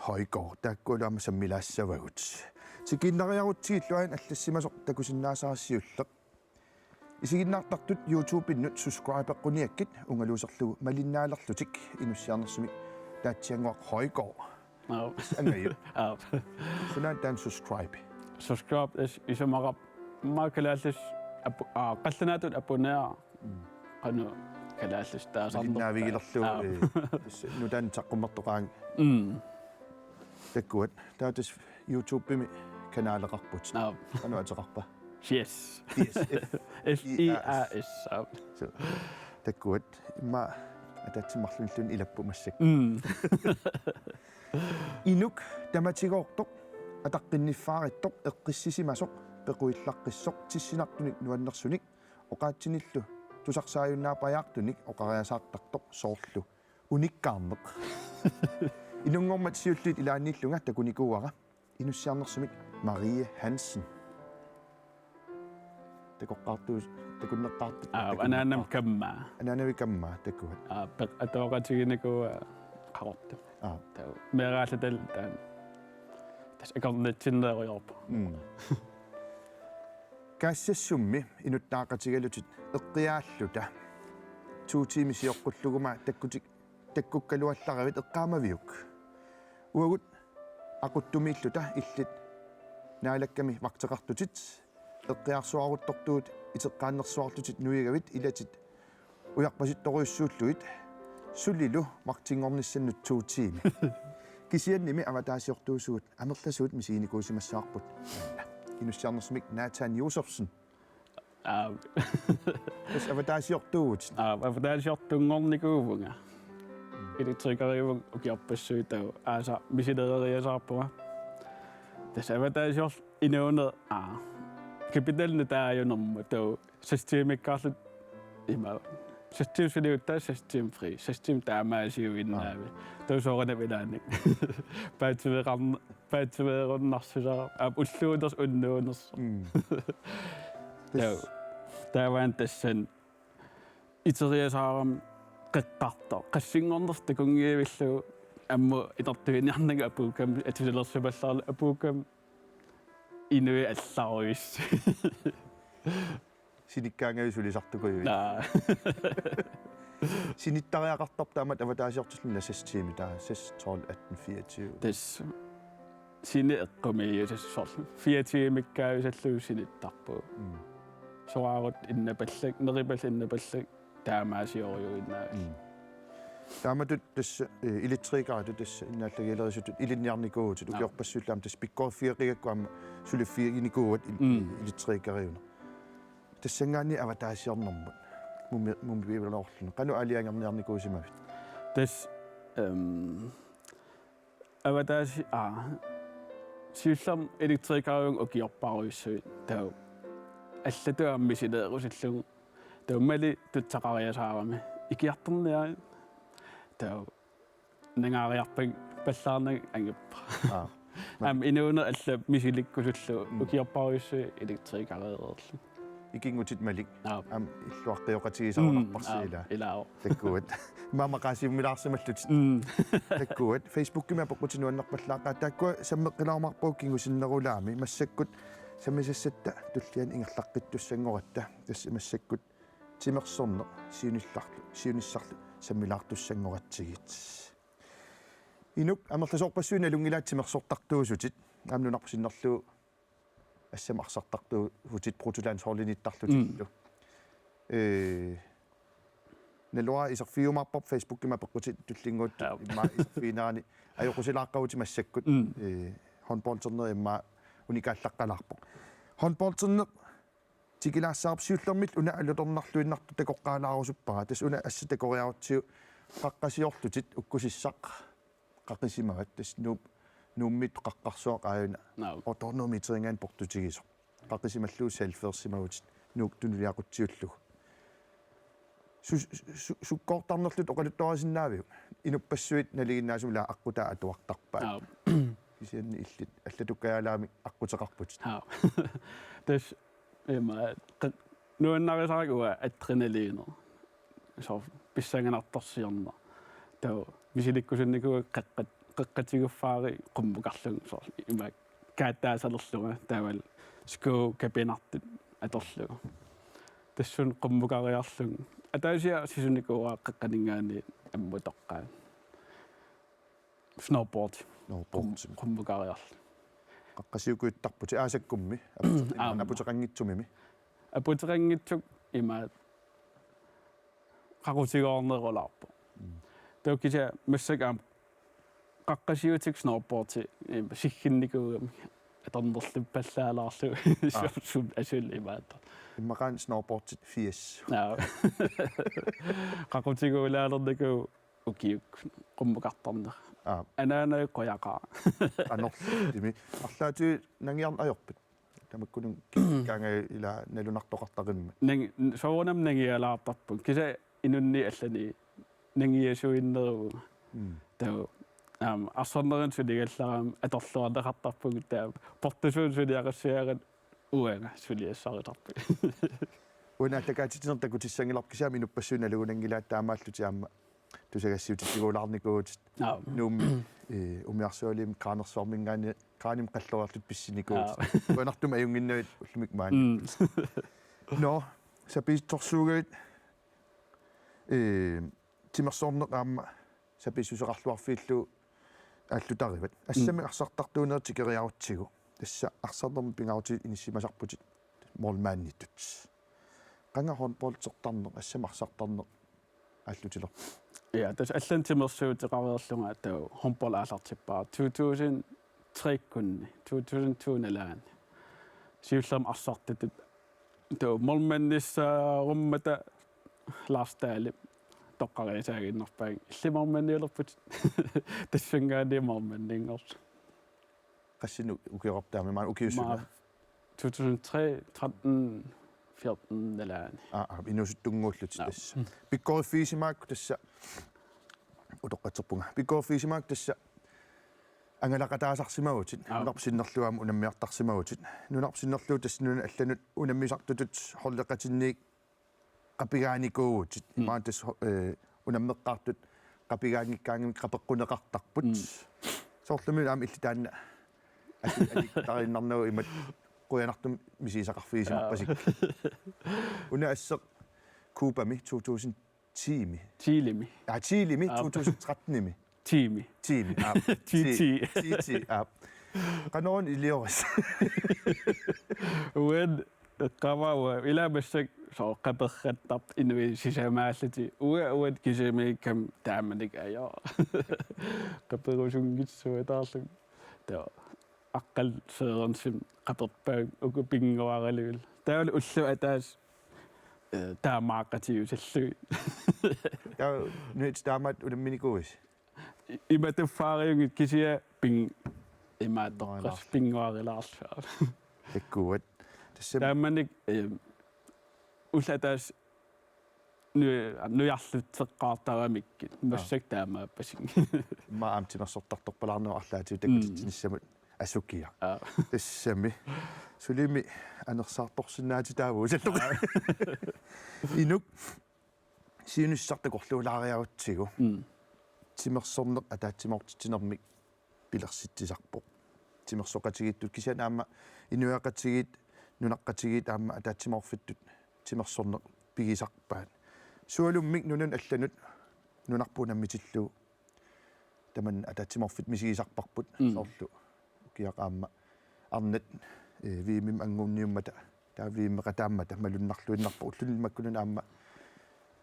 Højgaard. Taakkualu aamma sammilaassavagut. Tikiinnariarutsigillu aajuna allassimasoq takusinnaasara siulleq. Isiginnaartartut YouTube-innut subscribeqqunngikkit ungaluuserlugu malinnaalerlutik, inussiarnersumik taatsiannguaq Højgaard. Aap. Angaju. Aap. Sunaana taanna subscribe? Subscribe is-, isumaqarpoq immaqa kalaallisut apu-, aa, qallunaatut abonnere. Mm. Qanoq kalaallisut taasarnerpaat. Malinnaavigilerlugu, aap, ee, tassa nutaanik saqqummertoqaanga. Mm. Takkuat. Taava tassa YouTube-imi kanaleqarput. Aap. Qanoq ateqarpa? Fias. Fias. F I A S. F I A S. Aap. So, takkuat. Immaqa ataatsip marlunilluunniit ilapput massakkut. Mm. Inuk tamatigoortoq, ataqqinniffaaruttoq, eqqissisimasoq, pequillaqqissoq, tissinartunik nuannersunik, oqaatsinillu tusarsaajunnaarpajaartunik oqariasaartartoq, soorlu unikkaarneq. Inunngormat siulliit ilaanniillunga takunikuuara inussiarnersumik Marie Hansen. Takoqqaartuus-, takunneqqaartut. Aa, takunneqqaartut. Anaanamik kammaa. Anaanamik kammaa, takuat. Aa, peq-, atooqatiginikuuara Qaqortumi. Aa. Taava meeraalluta taanna. Tassa akornatsinneerujoorpoq. Mm. Kaassassummi inuttaaqatigalutit eqqiaalluta to tiimit sioqqullugu aamma takkutik-, takkukkaluallaravit, eqqaamaviuk? Uagut aquttumiilluta illit Naalakkami vagteqartutit, eqqiarsuaruttortugut iteqqaannersuarlutit nuigavit, ilatit ujarpasittorujussuullugit sulilu martinngornissannut to tiimi. Kisiannimi avataasiortuusugut amerlasuut misiginikuusimassavarput. Inussiarnersumik Nathan Josefsen. Aa. Tassa avataasiortuuvutit. Aa, avataasiortunngornikuuvunga. Elektrikeriuvunga ukiorpassuit taava aasaq misilereriasaarpunga. Tassa avataasiorl- inuuneq, aa, kapitalinik taajunermut taava seks tiimikkaarluta ima seks tiimit suliutta seks tiimit fri, seks tiimit taamaasiuinnaavi. Aa. Taava soorunami ilaanni. Paatsiveeqarn-, paatsiveerunnarsusaa, aap ulluunersoq unnuunersoq. Mm. Taava, taava tassani iteriasaarami qeqqartoq. Qassinngornersoq takunngivillugu ammut itartuiniarnanga apuukkami atusalersimallaarlunga apuukkami inuit allarujussuit. Sinikkaangavit sulisartukujuit. Naa. Sinittariaqartarpoq taamatut avataasiortillunga seks tiimit taava seks, tolv, atten, fireogtyve. Tassa. Sini eqqumiiusassaq soorlu fire tiimikkaajussallugu sinittarpugut. Mm. Soraarut innapallak, neripallat innapallak taamaasiorujuinnaavat. Mm. Taamatut tassa, eh, elektrikeritut tassa innaallagialerisutut ilinniarnikuuvutit. Aa. Ukiorpassuillu aamma tassa pikkoriffigeqigakku aamma suliffiginikuuat il-, mm, elektrikeriuneq. Tassanngaanniit avataasiornermut mumi-, mumiviivaluarluni. Qanoq aalajangerniarnikuusimavit? Tassa, ehm, avataasi-, aa, siullermik elektrikeriuvunga ukiorparujussuit. Taava allatut aamma misileerusullugu. Taava Malik tutsaqariasaarami. Ikiartorniarit. Taava nangaariarpara pallaarnanga angippara. Aa. Aamma inuuneq allat misilikkusullugu. Mm. Ukiorparujussuit elektrikereereerlugit. Ikinngutit Malik. Aap. Aamma illuaqqioqatigisarparsi. Mm, ilaa. Aap, ilaa. Takkuat. Immaqa maqaasiumilaarsimallutit. Mm. Takkuat. Facebookimi apeqqutit nuannerpallaaqaat. Taakkua sammeqqilaarumaarpagut kingusinnerulaami. Massakkut sammisassatta tulliani ingerlaqqittussanngoratta. Tassa massakkut timersorneq siunillarlu, siunissarlu sammilaartussanngoratsigit. Inuk, amerlasoorpassuit nalunngilaat timersortartuusutit. Aamma nunarput sinnerlugu assammik arsartartuuvutit bruttolandsholdinnittarlutillu. Mm. Ee, naluara iserfigiumaarparput Facebookimi apeqqutit tullinnguuttut. Aap. Immaqa iserfiginerani ajoqusilaaqqavutit massakkut. Mm. Ee, håndboldernerit immaqa unikaallaqqalaarpoq. Håndbolderneq tikilaassaarup siullermillu una alutornarluinnartoq takoqqaalaarusuppara. Tassa una assut takoriarutsigu qaqqasiorlutit ukkusissaq qaqisimavat. Tassa Nuup-, Nuummiittut qaqqarsuaq aajuna. Naam. Otteogtyve meterinngaanniit portutigisoq. Qaqisimallugu selfiersimavutit Nuuk tunuliaqutsiullugu. Su-, su-, sukkoortarnerlutit oqaluttuarisinnaaviuk? Inuppassuit nalinginnaasumik ilaa aqqutaa atuartarpaat. Aap. Kisianni illit allatukkajaalaamik aqquteqarputit. Aap. Tassa ima qe-, nuannarisara uanga adrenalineq. Soorlu pissanganartorsiorneq. Taava misilikkusunnikuuakka qeqqat-, qeqqatiguffaarlunga qummukarlunga soorlu ima kaattaasalerlunga taavalu skuukapinartut atorlugu. Tassunga qummukariarlunga. Ataasiarli sisunikuuara qeqqaninngaanniit ammut toqqaannaq. Snowboard. Snowboard. Qum-, qummukariarlunga. Qaqqasiukujuttarputit aasakkummi? Aamma. Aputeqanngitsumimi? Aputeqanngitsumik ima qaqutigoornerulaarpoq. Mm. Taava kisianni massakkut aamma qaqqasiutit snowboardi, ima sigginnikuugamik atornerluppallaalaarlugu. Aa. Sum, sum asuli imaattoq. Immaqaana snowboardit firs. Naa. Qaqutigulaalernikuuvoq ukiukkut qummukartarnera. Aa. Anaanaga qujaqaaq. Anorlimi. Arlaatigut nangiarneq ajorpit? Tamakkununnga kikkaangajaat ilaa nalunartoqartaqimmat. Nang-, soorunami nangialaartarpunga. Kisianni inunnik allanik nangiasuinneruvunga. Mm. Taava, aamma, arsarnerinni suligallarama atorluarneqartarpunga taava. Portusuunik suliaqassagaanni uanga suliassarusarpunga. Una aallakaatitsineq takutissanngilarput kisianni inuppassuit nalugunanngilaat taamaallutik aamma tusagassiutitsigulaarnikuuvutit. Aap. Nuummi, ee, umiarsualimmik Qaanersuarminngaanniit Qaanimut qalloriarlutit pissinikuuvutit. Aap. Qujanartumik ajunnginnavit ullumikkut maani. Mm. Nå, sapiitsorsuugavit, ee, timersorneq aamma sapiissuseqarluarfiillu aallutarivat. Assammik, mm, arsartartuunerit tikeriarutsigu. Tassa arsarnermi pingaarutit inissimasarputit målmanditut. Qanga håndboldertarneq, assammik arsartarneq, aallutilerpoq. Ja, tassa allanik timersuuteqareerlunga taava håndbold aallartippara to tusind tre-kkunni, to tusind to nalaani. Siullermik arsartutut taava målmandissaarummata Lars Dahlip toqqariisaaginnarpaat, illit målmandiulerputit. Tassungaani målmandinngorsuk. Qassinik ukioqarpa taama, maani ukiussuna? Maani to tusind tre, tretten, fjorten nalaani. Aa, aa, inuusuttunnguullutit. Joo. Tassa. Mm. Pikkoriffigisimaakku tassa, utoqqatserpunga. Pikkoriffigisimaakku tassa angalaqataasarsimavutit, joo, nunarput sinnerlugu aamma unammiartarsimavutit. Nunarput sinnerlugu tassa nunanut allanut unammisartutut holdeqatinniit qapigaanikuuvutit. Mm. Imaattoq tassa, eh, unammeqqaartut qapigaanngikkaangamik qapeqquneqartarput. Mm. Soorlumi aamma illit taanna asu-, aliikkutariinnarnagu imatut qujanartumik misigisaqarfigisimarpasikkit. Joo. Una asseq Cubami to tusind ti-mi. Chilemi. Aa, Chilemi, joo, to tusind tretten-imi. Ti-mi. Ti-mi, aap. Ti-, ti. Ti-, ti, aap. Qanoruna ilioris? Uanga eqqaamavara ilaa massakkut soorlu qaperrattartut inuit sisamaallutik. Uanga, uanga kisimiikkama taamanikkut ajorama. Qaperusunngitsuataarlunga. Taava Aqqalu Sørensen qaperpaamik uku pinnguaralugit. Taavalu ulloq ataaseq, eh, taamaaqqatigisallugit. Taava nuit taamaattoq unamminikuuisi? I-, imatut tuffaariunngitsoq kisianni pin-, imaattoqqasoq, pinnguarilaarlunga. Takkuat. Tassami. Taamanikkut, eh, ulloq ataaseq nu-, nujarlutseqqaartaramikkit. Aa. Massakkut taamaappasik. Immaqa aamma timersortartorpalaarnagu arlaatigut, mm, takutitsinissamut asukiaq. Aa. Tassami. Sulimi anersaartorsinnaatitaavugut usalluq. Aa. Inuk siunissaq takorluulaariarutsigu. Mm. Timersorneq ataatsimoortitsinermik pilersitsisarpoq. Timersoqatigiittut kisianni aamma inuiaqatigiit, nunaqqatigiit aamma ataatsimoorfittut timersorneq pigisarpaat. Sualummik nunanut allanut nunarput unammitillugu tamanna ataatsimoorfittut misigisarparput, mm, soorlu ukiaq aamma arnat, eh, V M-imi angunniummata, taava V M-eqataammata malunnarluinnarpoq, ulluni makkunani aamma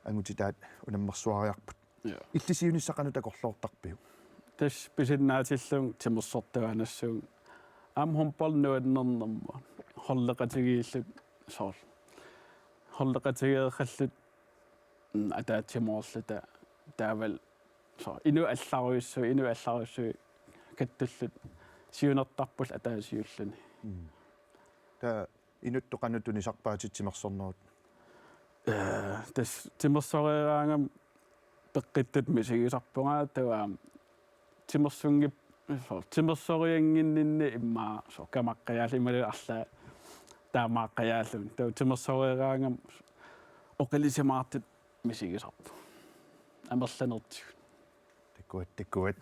angutitaat unammersuariarput. Joo. Illit siunissaq qanoq takorloortarpiuk? Tassa pisinnaatillunga timersortuaannassuunga. Aamma håndbold nuannernermut. Holdeqatigiilluta soorlu. Holdeqatigeeqqalluta, mm, ataatsimoorluta taavalu soorlu inuit allarujussuit, inuit allarujussuit kattulluta siunertarpullu ataasiulluni. Mm. Taava inuttut qanoq tunisarpaatit timersornerup? Eh, tassa timersoreeraangama peqqittutut misigisarpunga, taava timersunngip-, soorlu timersoriannginninni immaqa soorlu kamaqqajaallugu imaluunniit arlaat taamaaqqajaallugu. Taava timersoreeraangama oqilisimaartutut misigisarpunga. Amerlanertigut. Takkuat, takkuat.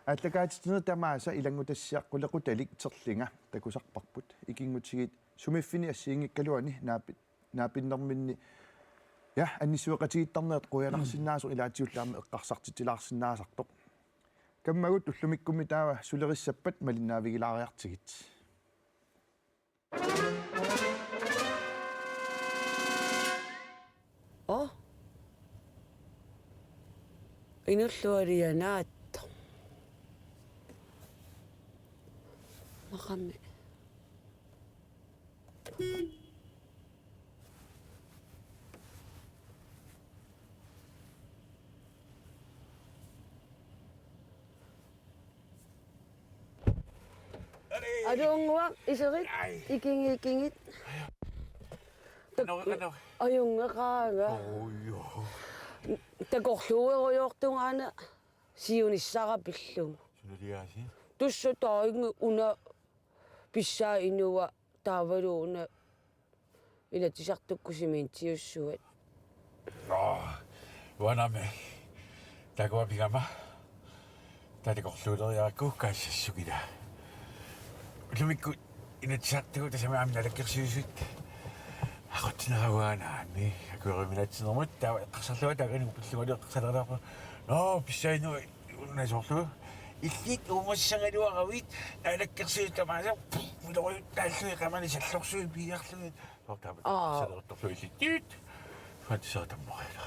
Aallakaatitsinerit tamaasa ilanngutassiaq qulequtalik Terlinga takusarparput. Ikinngutigiit sumiiffinni assigiinngikkaluarluni naapi-, naapinnerminni, ja, annissueqatigiittarnerit qujanarsinnaasoq ilaatigullu aamma eqqarsartitsilaarsinnaasartoq. Kammagut ullumikkummi taava sulerissappat malinnaavigilaariartigit. Aa. Inullualianaattoq. Maqami. Aluunnguaq iserit. Ai. Ikinngi-, ikinngi-. Qanoq, qanoq? Ajunngeqaanga. Oj, joo. Takorluuerujoortungaana siunissara pillugu. Sunaluunniit? Tassa taanna una pissaa inua taavalu una Inatsisartukkut cementerussuat. Nå, uanami. Takuat pigama. Taava takorluuleriarakku kaassassukila. Ullumikkut Inatsisartut tassami aamma naalakkersuisut. Aqutsinerugaanni. Akueriminaatsinermut taava eqqarsarlunga taakaniipillugu eqqarsaleriarpara. Nå, pissaa inua una soorlu. Illit uumassagaluaravit naalakkersuisut tamaasa. Ulorujut taallui qamani sallorsuit piiarlugit. Soorlu taama. Aa. Salerutorluillit. Fantasera tammariilera.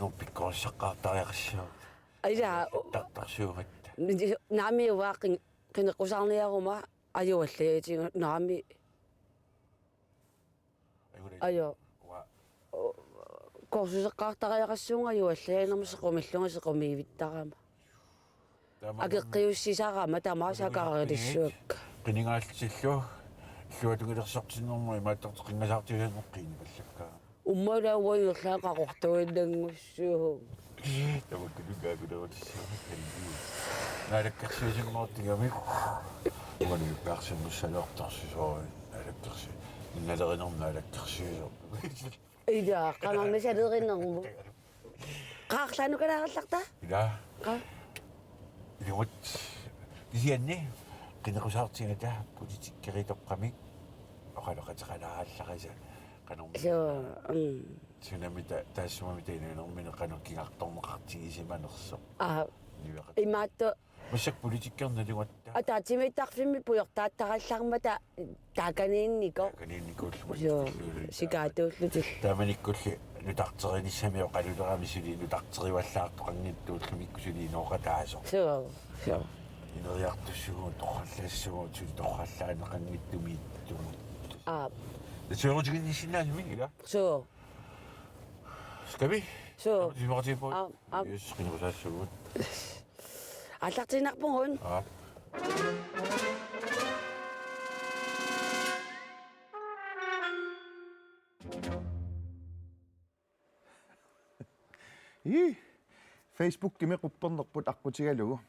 Qineqqusaartitsineq pikkorissaqqaartariaqassaaq. Ilaa. Tartarsuugatta. Naamik uanga qin-, qineqqusaarniaruma ajuallaatigut naamik. Ajo. Kursuseqqaartariaqassuunga ajuallaanerma sequmillunga sequmiivittarama. Akeqqiussisarama tamaasa akaarilissuakka. Qinigaallutillu illuatungiliorsortinnermut imaattorteqqinngasaartigineqqiinipallakka. Ummalauajullaaq qaqortuinnanngussuuvoq. Tamakkununnga akulerutissaanik kalliu. Naalakkersuisimmoortigamik. Uanukkaarsinngussaloortarsisoorun naalakkersi-, innalerinermut naalakkersuisoq. Ilaa, qanarnisalerinermut. Qaarlaanukalaarallarta? Ilaa. Qa? Ilumut. Kisianni qineqqusaartigata politikerittoqqamik oqaloqateqalaarallarisa qanormi. Suu, mm. Sunami ta-, taassumami tainaanermini qanoq kigartorneqartigisimanersoq. Aa. Niueqat-. Imaattoq. Massakkut politikkernut nalugatta. Ataatsimiittarfimmi pujortaattarallarmata taakaniinnikoq. Taakaniinnikuullumik. Joo, sikaatuullutillu. Taamanikkulli nutarterinissami oqalulerami suli nutarterivallaartoqanngittuullumikku suli inooqataasoq. Suu, suu. Ineriartussaagut, torrallassagut, suli torrallaaneqanngittumiittugut. Aap. Nassuerutiginnissinnaasumik, ilaa? Suu. Skal vi? Suu. Suu. Aap, aap. Yes, qineqqusaassuugut. Aallartiinnarpugut. Aap. Ii, Facebookimi quppernerput aqqutigalugu.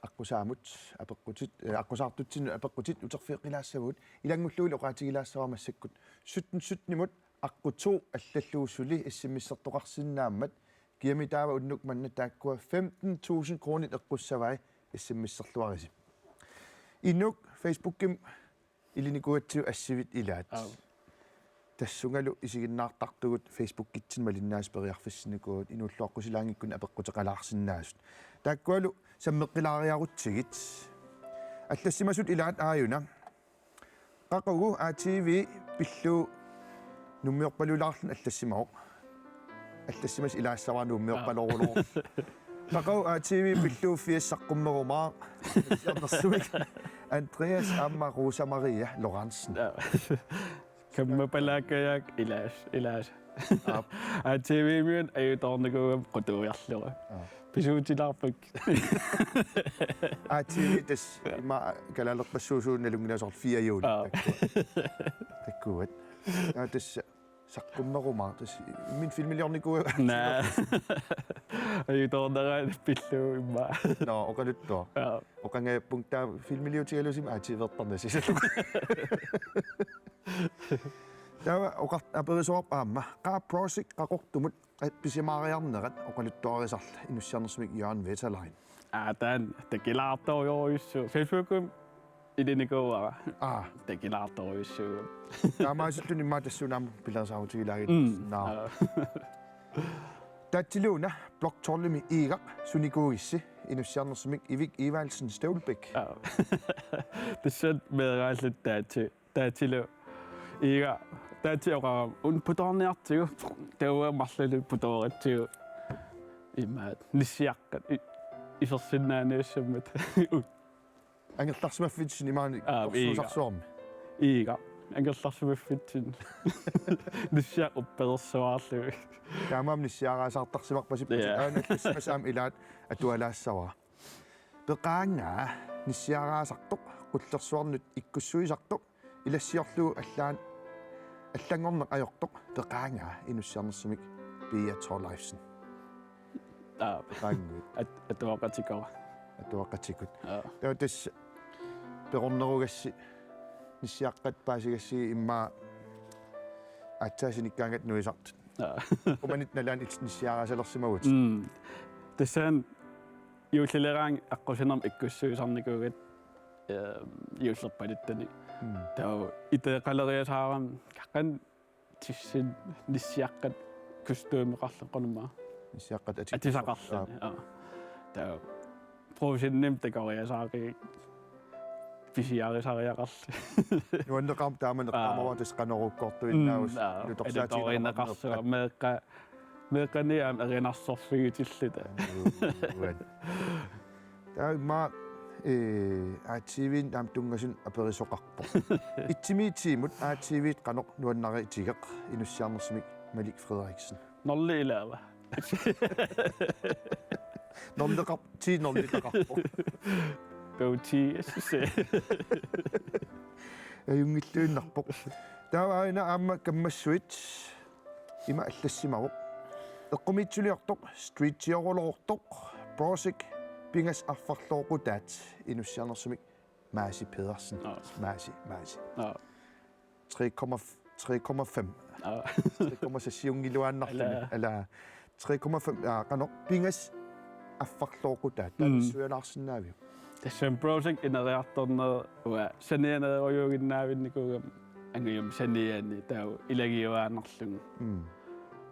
Aqqusaamut apeqqutit, eh, aqqusaartutsinnut apeqqutit uterfigeqqilaassavagut, ilanngullugulu oqaatigilaassavara massakkut sytten sytten-imut aqqutooq allallugu suli S M S-ertoqarsinnaammat, kiami taava unnuk manna taakkua femten tusind kronit eqqussavai, S M S-erluarisi. Inuk Facebookimi Ilinikuugatsigu assivit ilaat. Aap. Tassungalu isiginnaartartugut Facebookitsinnut malinnaasut periarfissinikuugatta inuulluaqqusilaanngikkunik apeqquteqalaarsinnaasut. Taakkualu sammeqqilaariarutsigit. Allassimasut ilaat aajuna. Qaqugu A T V pillugu nummiorpalulaarluni allassimavoq. Allassimasut ilaassavara nummiorpalorulorpoq. Qaqugu A T V pillugu firs saqqummerumaaq. Inussiarnersumik Andreas aamma Rosa Maria Lorentzen. Kammapalaakkajaak ilaas, ilaas. Aap. A T V-miut ajutoornikuugama qutuujarlunga. Aap. Pisuutilaarpak. A T V tassa ima kalaalerpassuusugut nalunngilaat soorlu fire hjul. Aap. Takkuat. Aa tassa saqqummerumaaq tassa min filmiliornikuugatta. Naa. Ajutoorneraat pillugu immaqa. Nå, oqaluttuaq. Aap. Oqanngajappunga taava filmiliutigalusimik A T V-ertarnasi. Taava oqar-, aperisoqarpoq aamma. Qaa Project Qaqortumut pisimaariarnerat oqaluttuarisarlu inussiarnersumik Jørgen Wetterlein. Aa, taanna takilaartorujussuuvoq. Facebookimi ilinikuuara. Aa, Takilaartorujussuuvoq. taamaasilluni immaqa tassuuna aamma pilersaarutigilaarit. Mm. Naa. Aap. Taatsiluuna Blok tolvimi Iigaq sunikuugissi inussiarnersumik Ivik Evaldsen Støvlbæk. Aap. Tassa meeraalluta taatsi, taatsilu. Iigaq, taatsi oqarami, una putoorniartigu, taava marlullu putooritsigu. Imaat, nissiaqqat, i-, isersinnaaniassammat. Angerlarsimaffitsinni imaani Aap, korsuusarsuarmi. Iigaq, angerlarsimaffitsinni. Nissiaq uppersuarlugu. Taamaammat nissiaraasaartarsimarpasipputit. Ja. Aana allassimasut aamma ilaat atualaassavara. Peqaanga nissiaraasartoq, qullersuarnut ikkussuisartoq, ilassiorlugu allaan-, allanngorneq ajortoq, peqaanga inussiarnersumik Pia Thorleifsen. Aa, Peqaannguit. at-, atuaqatikora. Atuaqatikut. Aa. Taava tassa peqornerugassi nissiaqqat paasigassigit immaqa aatsaat sinikkaangatta nuisartut. Aa. Umanit nalaani illit nissiaraasalersimavutit. Mm. Tassani juullileraangat aqqusinermut ikkussuisarnikuugatta, ehm, juullerpaluttani. Mm. Taava iteeqqaleriasaarama qanoq tissin nissiaqqat kostuumeqarluni qanumma. Nissiaqqat ati-, Atisaqarluni. Aa. Taava Brugsenimi takoriasaarluni pisiarisariaqarluni. Nuanneqaaq taama. Aa. Eqqaamavara tassa qanoruukkoortuinnaavunga. Mm, aa. Ilutorsaatigineqarneq. Alutorineqarsuaq meeqqa-, meeqqani aamma erinarsorfigitilluta. Uat. Taava immaqa, ee, A T V-mi aamma tunngasunut aperisoqarpoq. Itsimi tiimut A T V-t qanoq nuannaritigeq inussiarnersumik Malik Frederiksen. Nulli ilaava. Nulleqar-, ti nulleqarpoq. Go ti, S C. Ajunngilluinnarpoq. Taava aana aamma kammassuit ima allassimavoq. Eqqumiitsuliortoq, streetiorulortoq, Brosik, pingasut arferlooqutaat inussiarnersumik Maasi Pedersen. Nå. Maasi, Maasi. Nå. Tre komma f-, tre komma fem. Nå. Tre komma seks-iunngiluaannarluni. Ala. Ala. Tre komma fem, aa, qanoq, pingasut arferlooqutaat. Mm. Taanna sualaarsinnaaviuk? Tassami Brosik ineriartornera uanga sanianeerujuuginnaavinnikuugama angajum saniani taava ilagiuaannarlugu. Mm.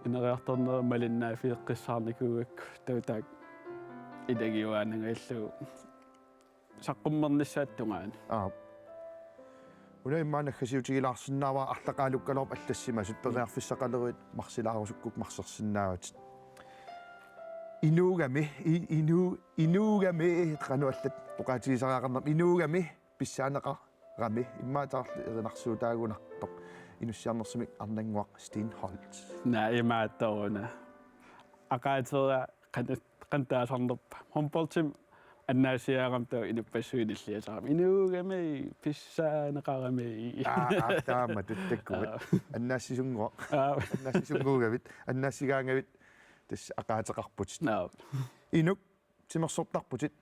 Ineriartornera malinnaaffigeqqissaarnikuugakku taava taakku ilagiuaannangajallugu saqqummernissaata tungaanut. Aap. Una immaqa naggasiutigilaarsinnaavara arlaqaalukkaluarpoq allassimasut periarfissaqaleruit marsilaarusukkukku marsersinnaavatit. Inuugami, i-, inu-, inuugami, qanoq allat oqaatigisariaqarnerput, inuugami pissaaneqarami, immaqa taarlu erinarsuutaagunartoq, inussiarnersumik Arnannguaq Steenholdt. Naa imaattoruna. Aqaatera qanoq, qanoq taasarnerpa. Håndboldtimi annaassiarama taava inuppassuit nilliasaarami. Inuugami, pissaaneqarami. Aa, aa, taama tuttakkuat. Aa. Annaassisunnguaq. Aa. Annaassisunnguugavit, annaassigaaravit, tassa aqaateqarputit. Aa. Inuk, timersortarputit.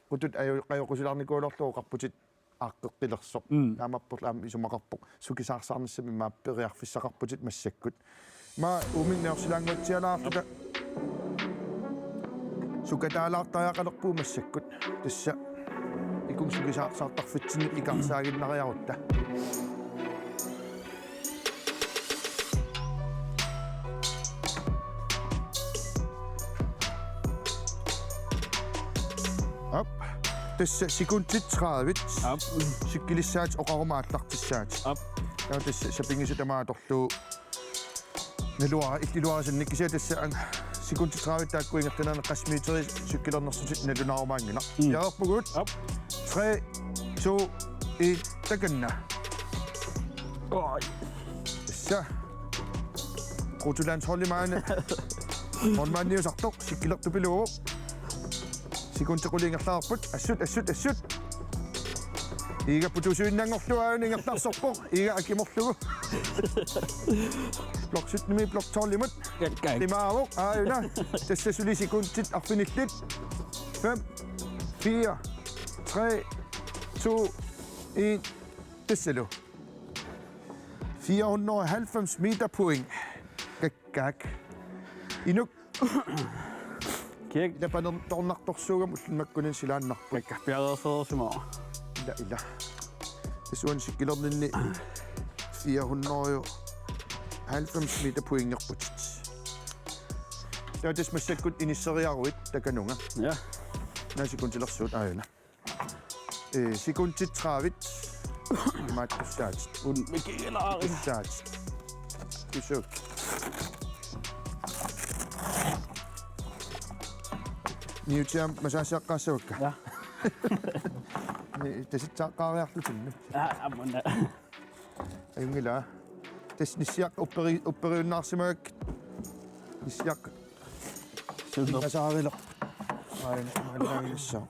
Qutut aju-, qajoqusilaarnikuugaluarlugu oqarputit aaqqeqqilersoq. Mm. Taamaapporlu aamma isumaqarpoq. Sukisaarsaarnissamik immaqa periarfissaqarputit massakkut. Immaqa uuminnga neriorsilaannguatsialaarluta. Sukataalaartariaqalerpugut massakkut. Tassa. Kumsukisaarsaartarfitsinni ikaarsaaginnariarutta. Aap. Tassa sekundit tredive. Aap. Cykelissaatit oqaruma aallartissaatit. Aap. Ja, tassa sapinngisaq tamaat atorlugu. Naluara, illit iluarisannik, kisianni tassa ang-, sekundit tredive taakku ingerlaneranni qassit meterit cykelernersutit nalunaarumaanngilaq. Mm. Piareerpugut. Aap. Tre, to, en, takanna. Oj. Tassa. Protolandsholdi maani. Målmandiusartoq, cykelertupilugu. Sekundit qulit ingerlareerput. Assut, assut, assut. Iiga putusuinnanngorlugu aajuna ingerlarsorpoq. Iiga akimorlugu. Blok syttenimi blok tolvimut. Kakkaak. Qimaavoq aajuna. Tassa suli sekundit arfinillit. Fem, fire, tre, to, en. Tassalu. Fire hundrede og halvfems meter point. Kakkaak. Inuk. Kiak. Ila panertornartorsuugami ulluni makkunani silaannarput. Kakkaak piareersereersimavara. Ila, ila. Tassa uani cykelerninni fire hundrede og halvfems meter pointerputit. Taava tassa massakkut inisseriaruit takanunga. Ja. Naa sekundilersuut aajuna. Eh, sekundit tredive. Imaattussaatit. Un mikigilaari. Tussaatit. Tusuk. Niutiam masaasiaqqaassavakka. Ja. Ni, tasitsaaqqaariarlutinni. Ja, ammuna. Ajunngilaq. Tassa nissiaq upperi-, upperiunnaarsimagakkit. Nissiaq. Sunner. Ingasaarileq. Aajuna, aajuna.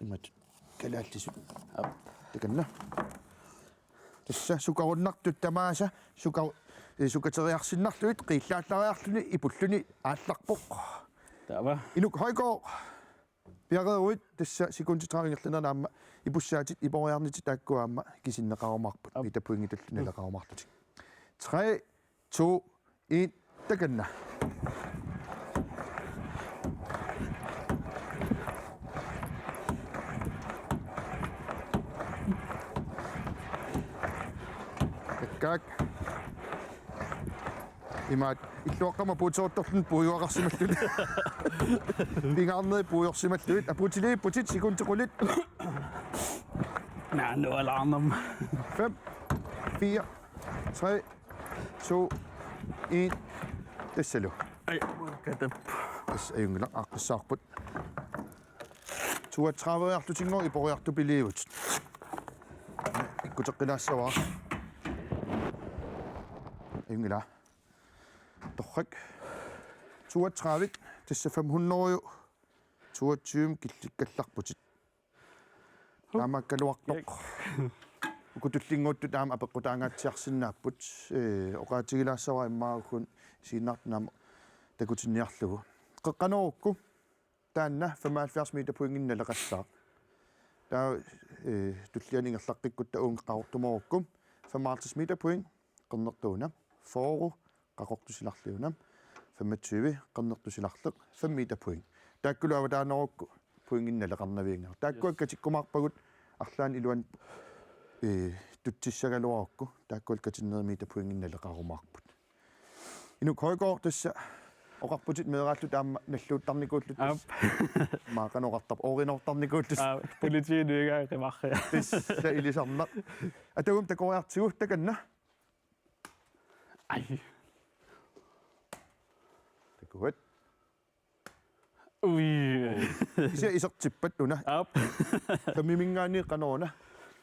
Imatut. Kalaallisut. Aap. Takanna. Tassa sukarunnartut tamaasa suka-, eh, sukateriarsinnarlugit qiillaallariarluni ipulluni aallarpoq. Taava. Inuk Højgaard. Piareeruit tassa sekundit tredive ingerlaneranni aamma ipussaatit iporiarnitit taakku aamma kisinneqarumaarput. Aap. Meter pointit tulliit naleqarumaarlutik. Tre, to, en, takanna. Kakkaak. Imaat illuaqqamik apuuteruttorluni puigorsimalluni. Pingaarnerit puigorsimallugit. Apuutiliipputit sekundit qulit. Naannualaarnerma. Fem, fire, tre, to, en. Tassalu. Ai, katap. Tassa ajunngilaq, aaqqissaarput. Toogtrediveriarlutinngooq iporiartupiliivut. Ikkuteqqilaassavara. Ajunngilaq. Torrak. Toogtredive. Tassa fem hundrede og toogtyve killikkallarputit. Taamaakkaluartoq. Uku tullinnguuttut aamma apeqqutaangaatsiarsinnaapput. Eh, oqaatigilaassavara immaqa uku isiginnaartut aamma takutinniarlugu. Qeqqanoorukku taanna femoghalvfjerds meter pointinik naleqassaaq. Taava, eh, tulliani ingerlaqqikkutta uunga qaqortumoorukku femoghalvtreds meter point qernertuuna, fyrre qaqortusilarliuna, femogtyve qernertusilarleq, fem meter point. Taakkulu avataanerukku pointinik naleqarnavianngilaq. Taakkua Yes. katikkumaarpagut arlaannik iluani, eh, tutsissagaluarukku. Taakkua katinnerit meter pointinik naleqarumaarput. Inuk Højgaard tassa oqarputit meeraallutit aamma nalluuttarnikuullutit. Aap. Maaqanoqartarp oorinortarnikuullutit. Aap, politiinut igaa qimarria. Tassa ilisarnaq. Atagum takoriartigu takanna. Ai. Takuat. Ui. Ise isertippat una. Aap. Femiminngaanniit qanoruna.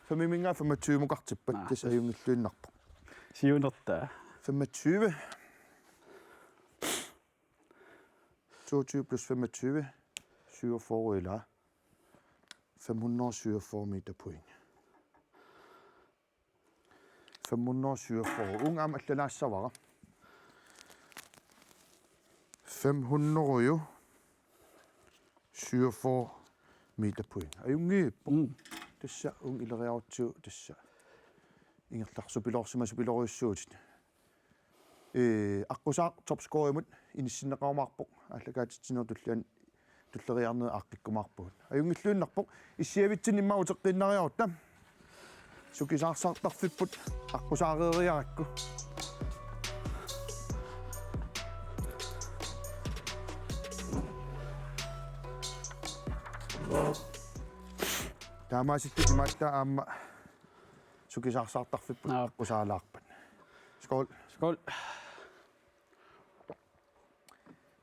Femiminngaanniit femogtyvemukartippat. Naa. Tassa ajunngilluinnarpoq. Siunertaa. Femogtyve. Toogtyve plus femogtyve. Syvogfyrre ilaa. Fem hundrede og syvogfyrre meter point. Fem hundrede og syvogfyrre. Uunga aamma allalaassavara. Fem hundrede og syvogfyrre meter point. Ajunngippoq. Mm. Tassa uunga ileriarutsigu tassa. Ingerlarsupiloorsimasupiloorujussuutit. Eh, aqqusaaq topscorimut inissinneqarumaarpoq. Aallakaatitsinerup tulliani tulleriiaarnerit aaqqikkumaarpugut. Ajunngilluinnarpoq, issiavitsinni immaqa uteqqiinnariarutta. Sukisaarsaartarfipput aqqusaareeriarakku. Taamaasilluta imaattoq aamma sukisaarsaartarfipput Aap. Aqqusaalaarpat. Skål. Skål.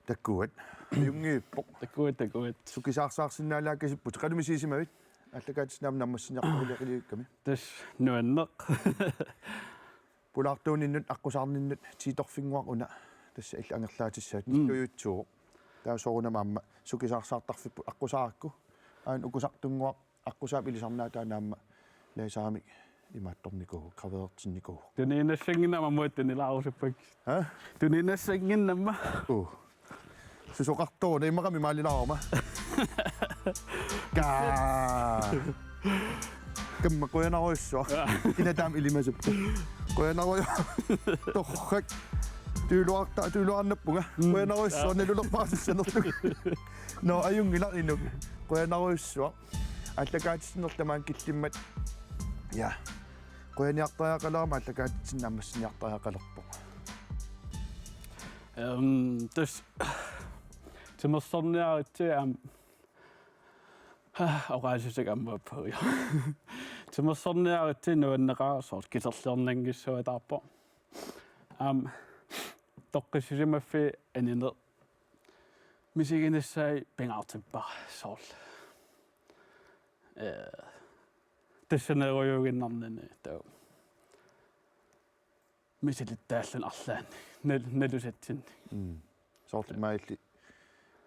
Takuat. Ajunngippoq. Takuat, takuat. Sukisaarsaarsinnaalaakasipputit. Qanoq misigisimavit? Aallakaatitsinni aamma naammassiniarparuliaqilivikkami. Tassa nuanneq. Pulaartuuninnut aqqusaarninnut tiitorfinnguaq una tassa illit angerlaatissavat. Mm. Nilluujutsuuvoq. Taava soorunami aamma sukisaarsaartarfipput aqqusaarakku. Aana ukusartunnguaq aqqusaap ilisarnaataa aamma laserimik imaattornikuuvoq, graverertinnikuuvoq. Tuniinnassannginnama aamma tunilaarusuppakka. Ha? Tuniinnassannginnama. Uu. Susoqartoruna immaqami maalilaaruma. Kaa. Kamma qujanarujussuaq. Aa. Kina taama ilimasuppa. Qujanarujussuaq. Torrak. Tuluarta-, tuluarnappunga. Mm. Qujanarujussuaq, aa, nalulerpaasussanerlunga. Nå, ajunngilaq Inuk. Qujanarujussuaq. Aallakaatitsineq tamaanga killimmat. Ja. Qujaniartariaqalerama aallakaatitsineq naammassiniartariaqalerpoq. Ehm, tassa timersorniaritsi aamma, ah, oqaasissutsit aamma puuja. Timersorniaritsi nuanneqaaq soorlu kiserliornanngissuataarpoq. Aamma toqqissisimaffii anineq misiginissaat pingaartippara soorlu. Eh, tassaneerujuuginnarnini taava. Misilittaalluni arlaanni. Nal-, nalusatsinni. Mm. Soorlu maanna illit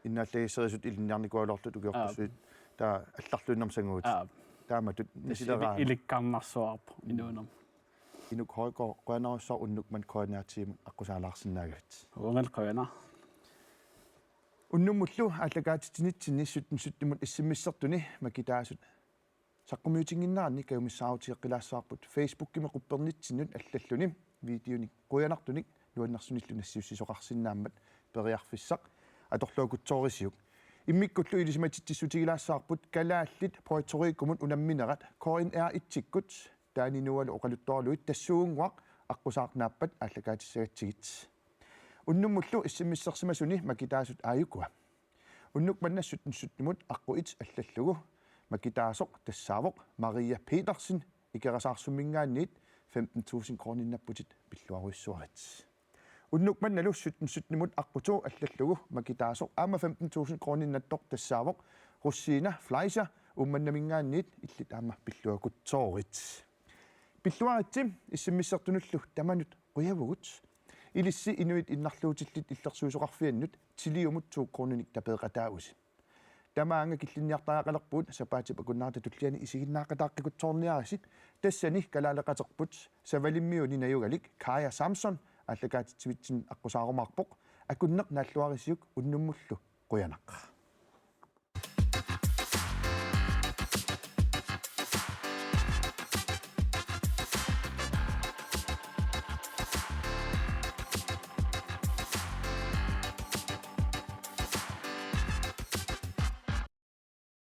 innaallagisserisutut ilinniarnikuugaluarlutit ukiorpassuit. Aap. Taava allarluinnarmik sanguutit. Aap. Taamatut tassa misileraangat. Ili-, ilikkarnarsuarpoq, mm, inuunermi. Inuk Højgaard, qujanarujussuaq unnuk manna K N R-tiimut aqqusaalaarsinnaagavit. Uangalu qujanaq. Unnummullu aallakaatitsinitsinni sytten sytten-imut S M S-ertuni makitaasut saqqummiutinnginneranni kajumissaarutigeqqilaassavarput Facebookimi quppernitsinnut allalluni videonik qujanartunik nuannersunillu nassiussisoqarsinnaammat periarfissaq atorluakutsoorisiuk. Immikkullu ilisimatitsissutigilaassavarput kalaallit Puerto Ricomut unamminerat K N R et-ikkut Taani Nualu oqaluttuaraluit tassuugunnguaq aqqusaarnaappat aallakaatigissagatsigit. Unnummullu S M S-ersimasuni makitaasut aajukua. Unnuk manna sytten sytten-imut aqqut et allallugu makitaasoq tassaavoq Maria Petersen Ikerasaarsumminngaanniit femten tusind krooninnapputit pilluarujussuarit. Unnuk mannalu sytten sytten-imut aqqut to allallugu makitaasoq aamma femten tusind krooninnattoq tassaavoq Rosina Fleischer Uummannaminngaanniit, illit aamma pilluakutsoorit. Pilluaritsi, S M S-ertunullu tamanut qujavugut. Ilissi inuit innarluutillit illersuisoqarfiannut Tiliumut to krooninik tapeeqataavusi. Tamaanga killinniartariaqalerpugut sapaatip akunnerata tulliani isiginnaaqataaqqikutsoorniarisi. Tassani kalaaleqaterput Savalimmiuni najugalik Kaja Samson aallakaatitsivitsinni aqqusaarumaarpoq. Akunneq naalluarisiuk, unnummullu qujanaq.